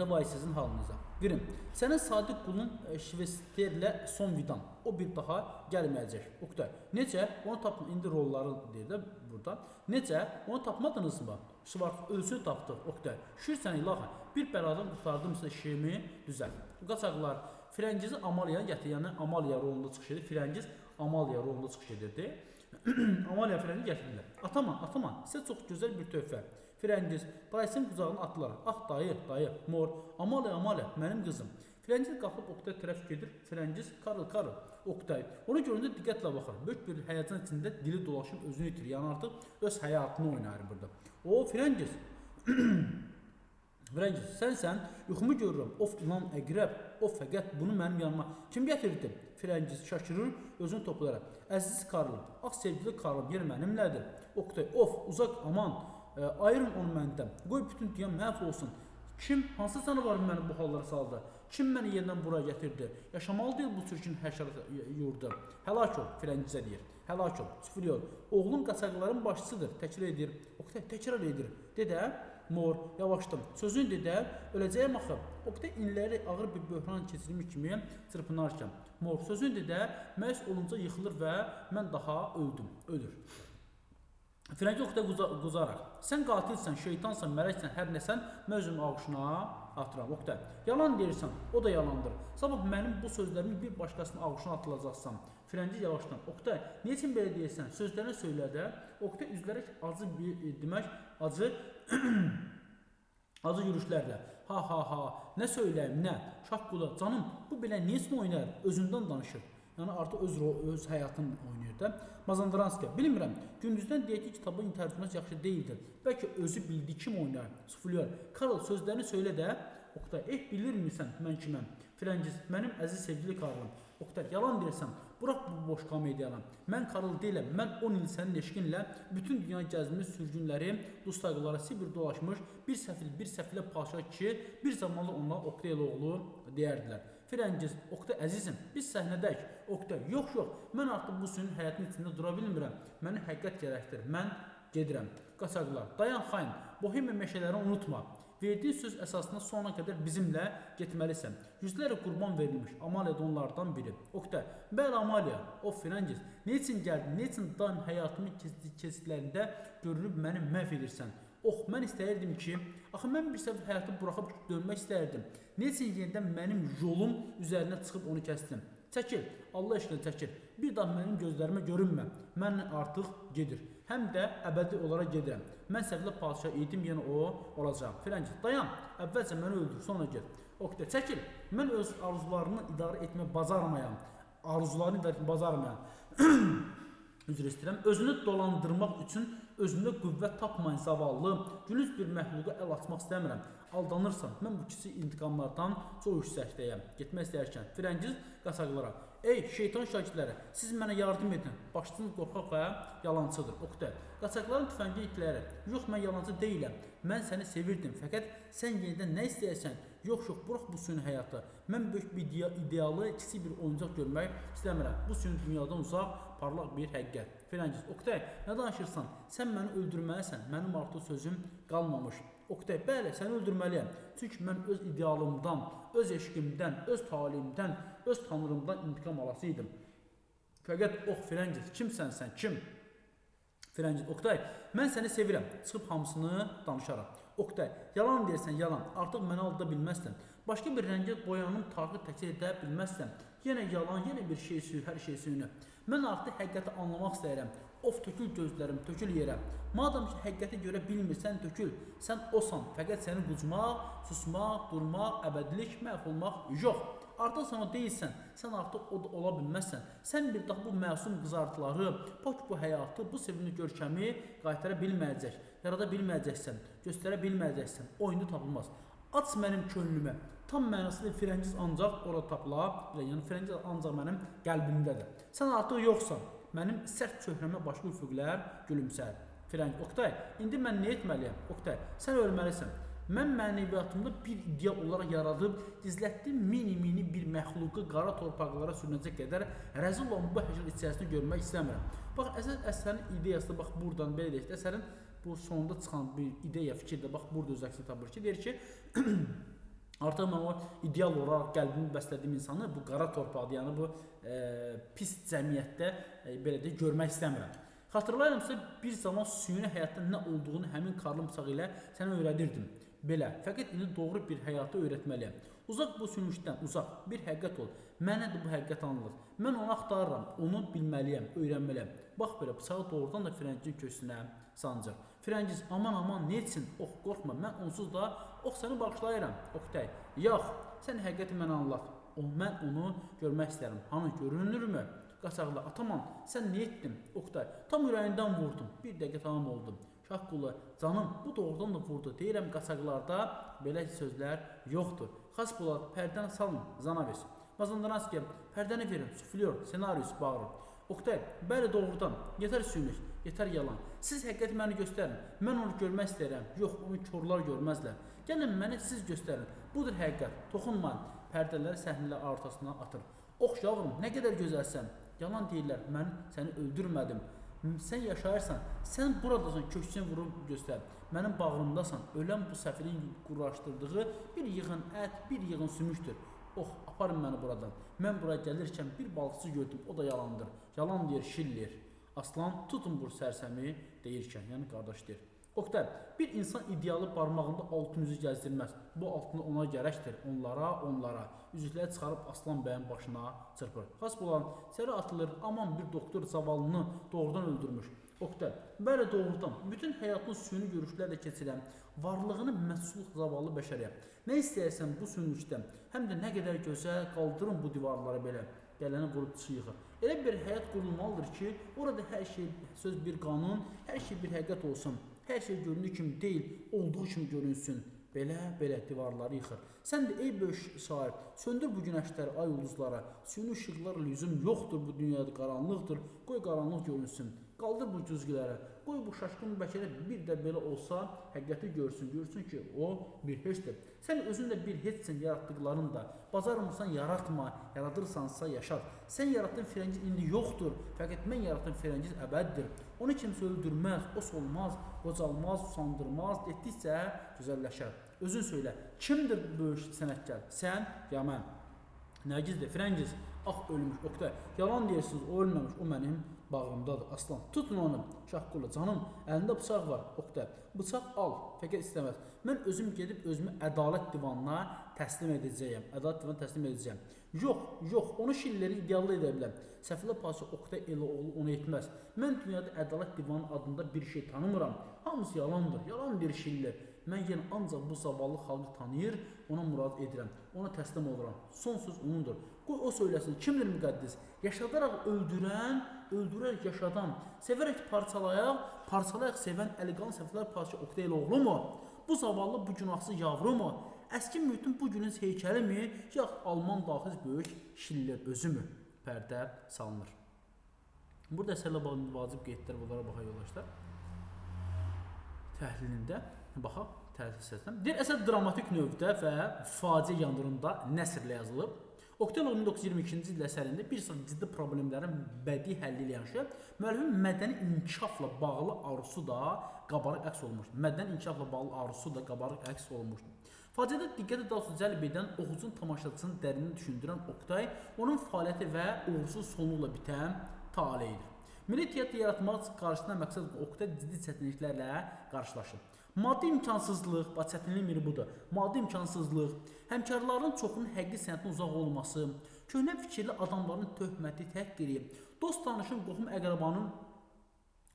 Vay sizin halınıza. Girim. Sənin sadiq qulun Şvesterlə son vidan. O bir daha gəlməyəcək. Oqtay. Necə? Onu tapın. İndi rolları deyir də burada. Necə? Onu tapmadınızmı? Şvart ölsünü tapdıq. Oqtay. Şükür sənə ilahi. Bir bəladan qurtardımsa işimi düzəlt. Qaçaqlar Firəngizi Amaliya gətir. Yəni Amaliya rolunda çıxış edir. Firəngiz Amaliya rolunda çıxış edirdi. Amaliya Firəngizi gətirdilər. Ataman, ataman, sizə çox gözəl bir töhfə. Firəngiz dayısının qucağına atdılar. Ah dayı, dayı, mor. Amaliya, Amaliya, mənim qızım. Firəngiz qalxıb Oqtay tərəf gedir. Firəngiz, Karl, Karl, Oqtay. Onu görüncə diqqətlə baxır. Böyük bir həyəcan içində dili dolaşıb özünü itirir. Yəni artıq öz həyatını oynayır burada. O, Firəngiz. Firəngiz, sənsən, yuxumu görürəm. Of ilan əqrəb, o fəqət bunu mənim yanıma kim gətirdi? Firəngiz şaşırır, özünü toplayaraq. Əziz Karlım, ah sevgili Karlım, yer mənimlədir. Oqtay, of, uzaq, aman, ayırın onu məndən. Qoy bütün dünya məhv olsun. Kim, hansı canavar məni bu hallara saldı? Kim məni yenidən buraya gətirdi? Yaşamalı deyil bu çirkin həşərat yurdu. Həlak ol, Firəngizə deyir. Həlak ol, süfürüyor. Oğlun qaçaqların başçısıdır, təkrar edir. Oqtay, təkrar edir. Dedə, mor, yavaşdım. Sözünü dedə, öləcəyəm axı. Oqtay inləri ağır bir böhran keçirmiş kimi çırpınarkən. Mor, sözünü dedə, məyus olunca yıxılır və mən daha öldüm, ölür. Firəngiz Oqtay quzaraq. Sən qatilsən, şeytansan, mələksən, hər nəsən, mən özümü ağuşuna atıram. Oqtay, yalan deyirsən, o da yalandır. Sabah mənim bu sözlərimi bir başqasının ağuşuna atılacaqsan. Firəngiz yavaşdan. Oqtay, nə üçün belə deyirsən? Sözlərini söylə də. Oqtay üzülərək acı bir demək, acı acı yürüşlərlə. Ha ha ha, nə söyləyim, nə? Şah qula, canım, bu belə niyə üçün oynayır? Özündən danışır. Yəni artıq öz həyatını oynayır da. Mazandaranski, bilmirəm. Gündüzdən deyək ki, kitabın tərcüməsi yaxşı deyildir. Bəlkə özü bildi kim oynayır. Suflyor. Karl, sözlərini söylə də. Oqtay, bilirmisən mən kiməm? Firəngiz, mənim əziz sevgili Karlım. Oqtay, yalan deyirsən. Bırax bu boş komediyanı. Mən Karl deyiləm. Mən 10 il sənin eşqinlə bütün dünya gəzmiş sürgünləri, dustaqlara Sibir dolaşmış bir səfil, bir səfilə padşah ki, bir zamanlar ona Oqtay oğlu deyərdilər. Firəngiz, Oqtay əzizim, biz səhnədəyik. Oqtay, yox, yox, mən artıq bu suyun həyatının içində dura bilmirəm. Mənə həqiqət gərəkdir, mən gedirəm. Qaçaqlar, dayan xain, Bohemiya meşələrini unutma. Verdiyin söz əsasında sona qədər bizimlə getməlisən. Yüzlərlə qurban verilmiş, Amaliya da onlardan biri. Oqtay, bəli Amaliya, o Firəngiz, nə üçün gəldin, nə üçün daim həyatımın keçidlərində görünüb məni məhv edirsən? Oh, mən istəyirdim ki, axı mən bir səfər həyatı buraxıb dönmək istəyirdim. Nə üçün yenidən mənim yolum üzərinə çıxıb onu kəsdim? Çəkil, Allah eşqinə çəkil. Bir daha mənim gözlərimə görünmə. Mən artıq gedir. Həm də əbədi olaraq gedirəm. Mən səfərdə padşah idim, yenə o olacağam. Firəngiz, dayan, əvvəlcə məni öldür, sonra get. Oqtay, çəkil. Mən öz arzularını idarə etmə bacarmayan, arzularını idarə etmə bacarmayan. Üzr istəyirəm. Özünü dolandırmaq üçün özündə qüvvət tapmayan zavallı, gülünc bir məxluqa əl atmaq istəmirəm. Aldanırsan. Mən bu kiçik intiqamlardan çox yüksəkdəyəm. Getmək istəyərkən Firəngiz qaçaqlara. Ey şeytan şagirdləri, siz mənə yardım edin. Başçınız qorxaq və yalancıdır. Oqtay. Qaçaqların tüfəngi itlərə. Yox, mən yalancı deyiləm. Mən səni sevirdim. Fəqət sən yenidən nə istəyirsən? Yox, yox, bırax bu suyun həyatı. Mən böyük bir idealı, kiçik bir oyuncaq görmək istəmirəm. Bu suyun dünyadan uzaq, parlaq bir həqiqət. Firəngiz, Oqtay, nə danışırsan? Sən məni öldürməlisən. Mənim artıq sözüm qalmamış. Oqtay, bəli, səni öldürməliyəm. Çünki mən öz idealımdan, öz eşqimdən, öz talihimdən, öz tanrımdan intiqam alasıydım. Fəqət, oh Firəngiz, kimsən sən, kim? Firəngiz, Oqtay, mən səni sevirəm. Çıxıb hamısını danışaram. Oqtay, yalan deyirsən, yalan. Artıq məni alda bilməzsən. Başqa bir rəngə boyanım tarixi təkrar edə bilməzsən. Yenə yalan, yenə bir şey suyu, hər şey suyunu. Mən artıq həqiqəti anlamaq istəyirəm. Of, tökül gözlərim, tökül yerə. Madam ki, həqiqəti görə bilmirsən, tökül. Sən osan, fəqət səni qucmaq, susmaq, durmaq, əbədilik, məhv olmaq yox. Artıq sən o deyilsən, sən artıq o da ola bilməzsən. Sən bir daha bu məsum qızartıları, pak bu həyatı, bu sevimli görkəmi qaytara bilməyəcək, yarada bilməyəcəksən, göstərə bilməyəcəksən. O indi tapılmaz. Aç mənim könlümə. Tam mənasıyla Firəngiz ancaq orada tapıla bilər. Yəni Firəngiz ancaq mənim qəlbimdədir. Sən artıq yoxsan. Mənim sərt çöhrəmə başqa üfüqlər gülümsər. Firəngiz, Oqtay, indi mən nə etməliyəm? Oqtay, sən ölməlisən. Mən mənəviyyatımda bir ideal olaraq yaradıb gizlətdiyim mini-mini bir məxluqu qara torpaqlara sürünəcək qədər rəzil olan bu həşər içərisində görmək istəmirəm. Bax, əsas əsərin ideyası da bax buradan belə deyək də, əsərin bu sonda çıxan bir ideya, fikir də bax burada öz əksini tapır ki, deyir ki, artıq mən o ideal olaraq qəlbimi bəslədiyim insanı bu qara torpaqda, yəni bu pis cəmiyyətdə belə deyək, görmək istəmirəm. Xatırlayıramsa, bir zaman süni həyatda nə olduğunu həmin karlı bıçağı ilə sənə öyrədirdim. Belə, fəqət indi doğru bir həyatı öyrətməliyəm. Uzaq bu sünüşdən, uzaq bir həqiqət ol. Mənə də bu həqiqət anılır. Mən onu axtarıram, onu bilməliyəm, öyrənməliyəm. Bax belə, bıçağı doğrudan da Firəngizin köksünə sancır. Firəngiz, aman aman, nə etsin? Ox, qorxma, mən onsuz da, ox, səni bağışlayıram. Oqtay, yox, sən həqiqəti mənə anlat. Mən onu görmək istərəm. Hanı, görünürmü? Qaçaqlı, ataman, sən nə etdin? Oqtay, tam ürəyindən vurdum. Bir dəqiqə tamam oldum. Şahqulu, canım, bu doğrudan da vurdu. Deyirəm, qaçaqlarda belə sözlər yoxdur. Xaspolat, pərdəni salın, Zanavis. Mazandaranski, pərdəni verin, suflyor, senarius bağırır. Oqtay, bəli doğrudan, yetər süynük, yetər yalan. Siz həqiqəti məni göstərin, mən onu görmək istəyirəm. Yox, onu korlar görməzlər. Gəlin məni siz göstərin. Budur həqiqət, toxunmayın. Pərdələri səhnələr ortasına atır. Ox yavrum, nə qədər gözəlsən. Yalan deyirlər, mən səni öldürmədim. Sən yaşayırsan, sən buradasan, köksünü vurub göstər. Mənim bağrımdasan, ölən bu səfirin quraşdırdığı bir yığın ət, bir yığın sümükdür. Ox, aparın məni buradan. Mən buraya gəlirkən bir balıqçı gördüm, o da yalandır. Yalan deyir, şillir. Aslan, tutun bu sərsəmi deyirkən, yəni qardaş deyir. Oqtay, bir insan idealı barmağında altın üzük gəzdirməz. Bu altını ona gərəkdir, onlara. Üzükləri çıxarıb Aslan bəyin başına çırpır. Xasbolat, içəri atılır, aman bir doktor zavallını doğrudan öldürmüş. Oqtay, bəli doğrudan, bütün həyatını süni görüşlərlə keçirən, varlığını məsul zavallı bəşəriyəm. Nə istəyərsən bu sünilikdən, həm də nə qədər gözəl, qaldırın bu divarları belə. Gələni vurub yıxır. Elə bir həyat qurulmalıdır ki, orada hər şey söz bir qanun, hər şey bir həqiqət olsun. Hər şey göründüyü kimi deyil, olduğu kimi görünsün. Belə-belə divarları yıxır. Sən də ey böyük şair, söndür bu günəşləri, ay ulduzlara. Süni işıqlar lüzum yoxdur, bu dünyada qaranlıqdır. Qoy qaranlıq görünsün. Qaldır bu güzgüləri. Qoy bu şaşqın bəşərə bir də belə olsa, həqiqəti görsün, görsün ki, o bir heçdir. Sən özün də bir heçsin yaratdıqların da. Bacarmırsan yaratma, yaradırsansa yaşat. Sən yaratdığın Firəngiz indi yoxdur, fəqət mən yaratdığım Firəngiz əbəddir. Onu kimsə öldürməz, o solmaz, qocalmaz, usandırmaz, getdikcə gözəlləşər. Özün söylə, kimdir bu böyük sənətkar? Sən ya mən? Nərgizdir, Firəngiz, ax ölmüş, Oqtay. Yalan deyirsiniz, o ölməmiş, o mənim bağrımdadır. Aslan, tutun onu. Şahqulu, canım, əlində bıçaq var. Oqtay, bıçaq al, fəqət istəməz. Mən özüm gedib özümü ədalət divanına təslim edəcəyəm. Ədalət divanına təslim edəcəyəm. Yox, yox, onu şilləri ideallı edə bilərəm. Səfilər Padşahı Oqtay Eloğlu onu etməz. Mən dünyada ədalət divanı adında bir şey tanımıram. Hamısı yalandır, yalan bir şillər. Mən yenə ancaq bu zavallı xalqı tanıyır, ona murad edirəm, ona təslim oluram. Son söz onundur. Qoy o söyləsin, kimdir müqəddis? Yaşadaraq öldürən, öldürərək yaşadan, sevərək parçalayaq, parçalayaq sevən əliqan Səfilər Padşahı Oqtay Eloğlu mu? Bu zavallı, bu günahsız yavru mu? Əski mühitin bu günün heykəli mi? Yox, Alman daxil böyük şillər özü mü? Pərdə salınır. Burada əsərlə bağlı vacib qeydlər, bunlara baxaq yoldaşlar. Təhlilində baxaq, təhlil hissəsinə. Deyir, əsər dramatik növdə və faciə janrında nəsrlə yazılıb. Oqtay Eloğlu 1922-ci il əsərində bir sıra ciddi problemlərin bədii həlli ilə yanaşı, müəllifin mədəni inkişafla bağlı arzusu da qabarıq əks olunmuşdur. Mədəni inkişafla bağlı arzusu da qabarıq əks olunmuşdur. Faciədə diqqəti daha çox cəlb edən, oxucunun tamaşaçısını dərindən düşündürən Oqtay, onun fəaliyyəti və uğursuz sonluqla bitən taleyidir. Milli teatr yaratmaq qarşısında məqsəd Oqtay ciddi çətinliklərlə qarşılaşır. Maddi imkansızlıq, bax çətinliyin biri budur. Maddi imkansızlıq, həmkarların çoxunun həqiqi sənətdən uzaq olması, köhnə fikirli adamların töhməti, təhqiri, dost tanışın, qohum əqrabanın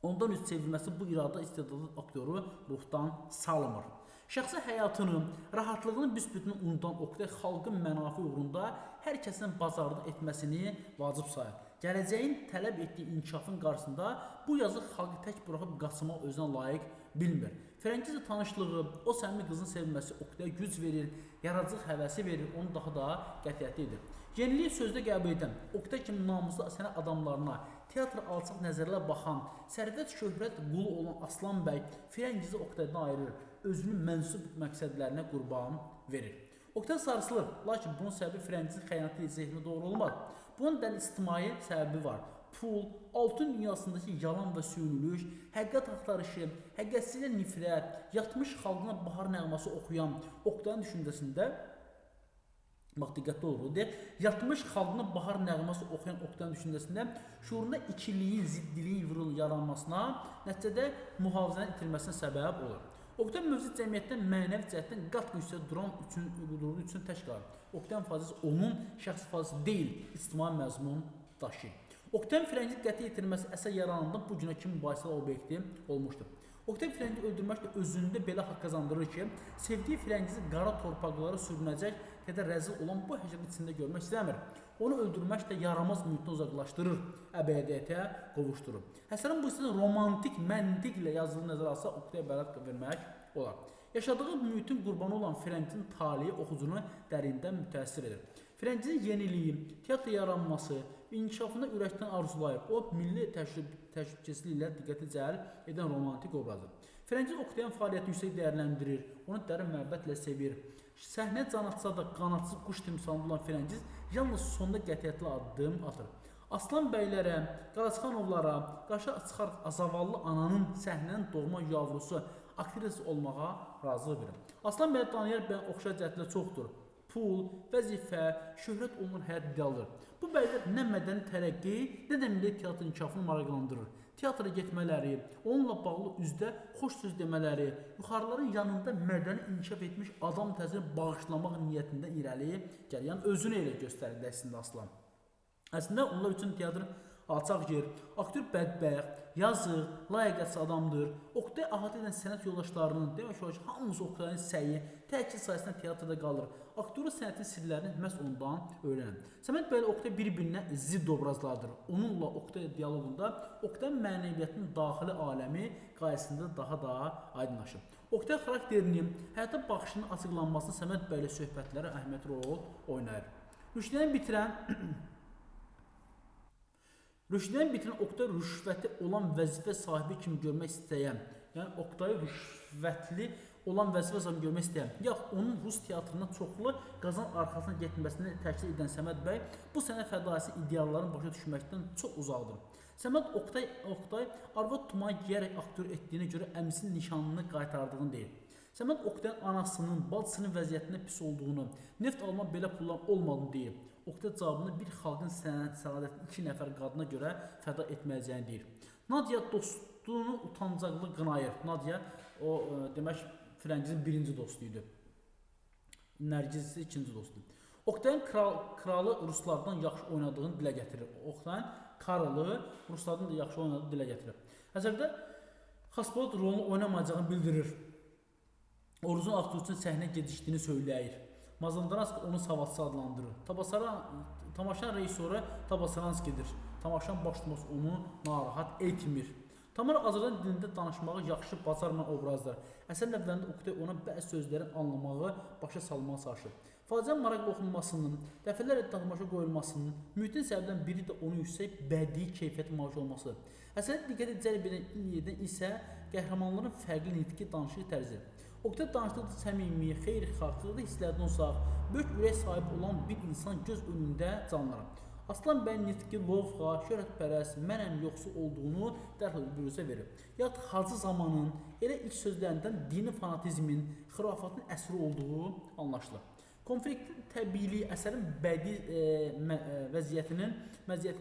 Ondan üz çevrilməsi bu irada istedadlı aktyoru ruhdan salmır. Şəxsi həyatını, rahatlığını büsbütün unudan Oqtay xalqın mənafi uğrunda hər kəsin bacarıq etməsini vacib sayır. Gələcəyin tələb etdiyi inkişafın qarşısında bu yazıq xalqı tək buraxıb qaçmaq özünə layiq bilmir. Firəngizlə tanışlığı, o səmimi qızın sevməsi Oqtaya güc verir, yaradıcılıq həvəsi verir, onu daha da qətiyyətli edir. Yeniliyi sözdə qəbul edən, Oqtay kimi namuslu sənət adamlarına, teatra alçaq nəzərlə baxan, sərvət şöhrət qulu olan Aslan bəy Firəngizi Oqtaydan ayırır, özünü mənsub məqsədlərinə qurban verir. Oqtay sarsılır, lakin bunun səbəbi Firəngizin xəyanət edəcəyinə doğru olmaz. Bunun dərin ictimai səbəbi var. Pul, altın dünyasındakı yalan və süynülük, həqiqət axtarışı, həqiqətsizliyə nifrət, yatmış xalqına bahar nəğməsi oxuyan Oqtayın düşüncəsində, bax diqqətli olur, deyək, yatmış xalqına bahar nəğməsi oxuyan Oqtayın düşüncəsində şuurunda ikiliyin, ziddiliyin yaranmasına, nəticədə mühafizənin itirilməsinə səbəb olur. Oqtay mövcud cəmiyyətdən mənəvi cəhətdən qat yüksək duran üçün, durduğu üçün tək qalır. Oqtayın faciəsi onun şəxsi faciəsi deyil, ictimai məzmun daşıyır. Oqtayın Firəngizi qəti itirilməsi əsər yaranandan bu günə kimi mübahisəli obyekti olmuşdur. Oqtay Firəngizi öldürmək də özündə belə haqq qazandırır ki, sevdiyi Firəngizi qara torpaqlara sürünəcək qədər rəzil olan bu həşərin içində görmək istəmir. Onu öldürmək də yaramaz mühitdən uzaqlaşdırır, əbədiyyətə qovuşdurur. Əsərin bu hissədə romantik məntiqlə yazıldığı nəzərə alsa, Oqtaya bəraət vermək olar. Yaşadığı mühitin qurbanı olan Firəngizin taleyi oxucunu dərindən mütəəssir edir. Firəngizin yeniliyi, teatr yaranması, inkişafını ürəkdən arzulayır. O, milli təşrifçiliyi ilə diqqəti cəlb edən romantik obrazdır. Firəngiz Oqtayın fəaliyyətini yüksək dəyərləndirir, onu dərin məhəbbətlə sevir. Səhnə can atsa da qanatsız quş timsalında olan Firəngiz yalnız sonda qətiyyətli addım atır. Aslan bəylərə, Qaraçxanovlara qarşı çıxaraq zavallı ananın səhnənin doğma yavrusu aktris olmağa razılıq verir. Aslan bəy Daniyar bəyin oxşar cəhətləri çoxdur. Pul, vəzifə, şöhrət onun həyat idealıdır. Bu bəylər nə mədəni tərəqqi, nə də milli teatr inkişafını maraqlandırır. Teatra getmələri, onunla bağlı üzdə xoş söz demələri, yuxarıların yanında mədəni inkişaf etmiş adam təzini bağışlamaq niyyətində irəli gəlir. Yəni özünü elə göstərir əslində Aslan. Əslində onlar üçün teatr alçaq yer, aktyor bədbəxt, yazıq, layiqətsiz adamdır. Oqtay əhatə edən sənət yoldaşlarının, demək olar ki, hamısı Oqtayın səyi, təkid sayəsində teatrda qalır. Aktyorun sənətin sirlərini məhz ondan öyrənir. Səməd bəy ilə Oqtay bir-birinə zidd obrazlardır. Onunla Oqtay dialoqunda Oqtayın mənəviyyatının daxili aləmi qayəsində daha da aydınlaşır. Oqtay xarakterinin həyata baxışının açıqlanmasında Səməd bəy ilə söhbətləri əhəmiyyətli rol oynayır. Rüşdiyyəni bitirən Oqtay rüşvəti olan vəzifə sahibi kimi görmək istəyən, yəni Oqtayı rüşvətli olan vəzifə sahibi görmək istəyən, yaxud onun Rus teatrına çoxlu qazan arxasına getməsini təklif edən Səməd bəy bu sənət fədaisi idealların başa düşməkdən çox uzaqdır. Səməd Oqtay arvad tumanı geyərək aktyor etdiyinə görə əmisinin nişanını qaytardığını deyir. Səməd Oqtayın anasının, bacısının vəziyyətində pis olduğunu, neft alma belə pullar olmadığını deyir. Oqtay cavabını bir xalqın səadətini 2 nəfər qadına görə fəda etməyəcəyini deyir. Nadia dostunu utancaqlı qınayır. Nadia o demək Firəngizin birinci dostu idi. Nərgiz isə ikinci dostu. Oqtayın kralı ruslardan yaxşı oynadığını dilə gətirir. Oqtayın kralı ruslardan da yaxşı oynadığını dilə gətirir. Əsərdə Xaspolat rolunu oynamayacağını bildirir. Orucun aktyor üçün səhnə gecikdiyini söyləyir. Mazandaranski onu savadsız adlandırır. Tamaşanın rejissoru Tabasaranskidir. Tamaşanın baş tutması onu narahat etmir. Tamara Azərbaycan dilində danışmağı yaxşı bacarmayan obrazdır. Əsərin əvvəlində Oqtay ona bəzi sözləri anlamağı, başa salmağa çalışır. Faciənin maraqlı oxunmasının, dəfələrlə tamaşa qoyulmasının mühitin səbəbdən biri də onun yüksək bədii keyfiyyəti malik olmasıdır. Əsərdə diqqəti cəlb edən isə qəhrəmanların fərqli nitqi danışıq tərzi. Oqtay danışdıqda səmimi, xeyirxah, xırda hisslərdən uzaq, böyük ürək sahibi olan bir insan göz önündə canlanır. Aslan bəy nitqi lovğa, şöhrətpərəst, mənəm yoxsul olduğunu dərhal büruzə verir. Yaxud Hacı Zamanın elə ilk sözlərindən dini fanatizmin, xürafatın əsri olduğu anlaşılır. Konfliktin təbiiliyi əsərin bədii vəziyyətinin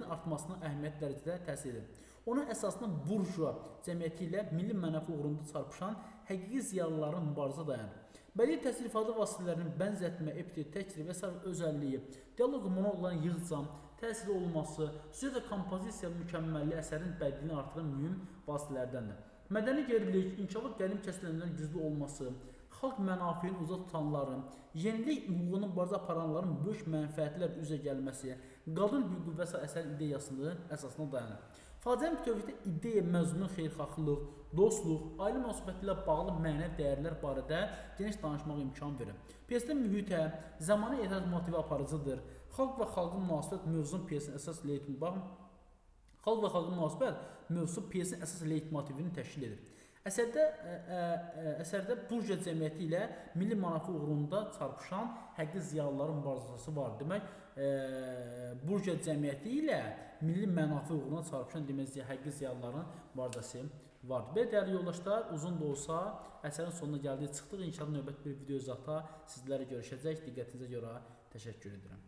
artmasına əhəmiyyət dərəcədə təsir edir. Onun əsasında burjua cəmiyyəti ilə milli mənəfi uğrunda çarpışan həqiqi ziyalıların mübarizə dayanır. Bədii təsir ifadə vasitələrinin bənzətmə, epitet, təkrir və sair özəlliyi, dialoq monoloqların yığcam, təsirli olması, süjet və kompozisiya mükəmməlliyi əsərin bədiiyini artıran mühüm vasitələrdəndir. Mədəni gerilik, inkişafı qədim kəsilənlərin güclü olması, xalq mənafeyini uca tutanların, yenilik hüququnu mübarizə aparanların böyük mənfəətlər üzə gəlməsi, qadın hüququ və sair əsərin ideyasının əsasına dayanır. Faciənin bütövlükdə ideya məzmunu xeyirxahlıq, dostluq, ailə münasibəti ilə bağlı mənəvi dəyərlər barədə geniş danışmağa imkan verir. Pyesdə mühitə, zamana etiraz motivi aparıcıdır. Xalq və xalqın münasibət mövzunun pyesin əsas leytmotivi Xalq və xalqın münasibət mövzusu pyesin əsas leytmotivini təşkil edir. Əsərdə burjua cəmiyyəti ilə milli mənafe uğrunda çarpışan həqiqi ziyalıların mübarizəsi var. Demək, burjua cəmiyyəti ilə milli mənafe uğrunda çarpışan demək, həqiqi ziyalıların mübarizəsi vardır. Belə dəyərli yoldaşlar, uzun da olsa əsərin sonuna gəldik, çıxdıq. İnşallah növbəti bir video izahda sizlərlə görüşəcək. Diqqətinizə görə təşəkkür edirəm.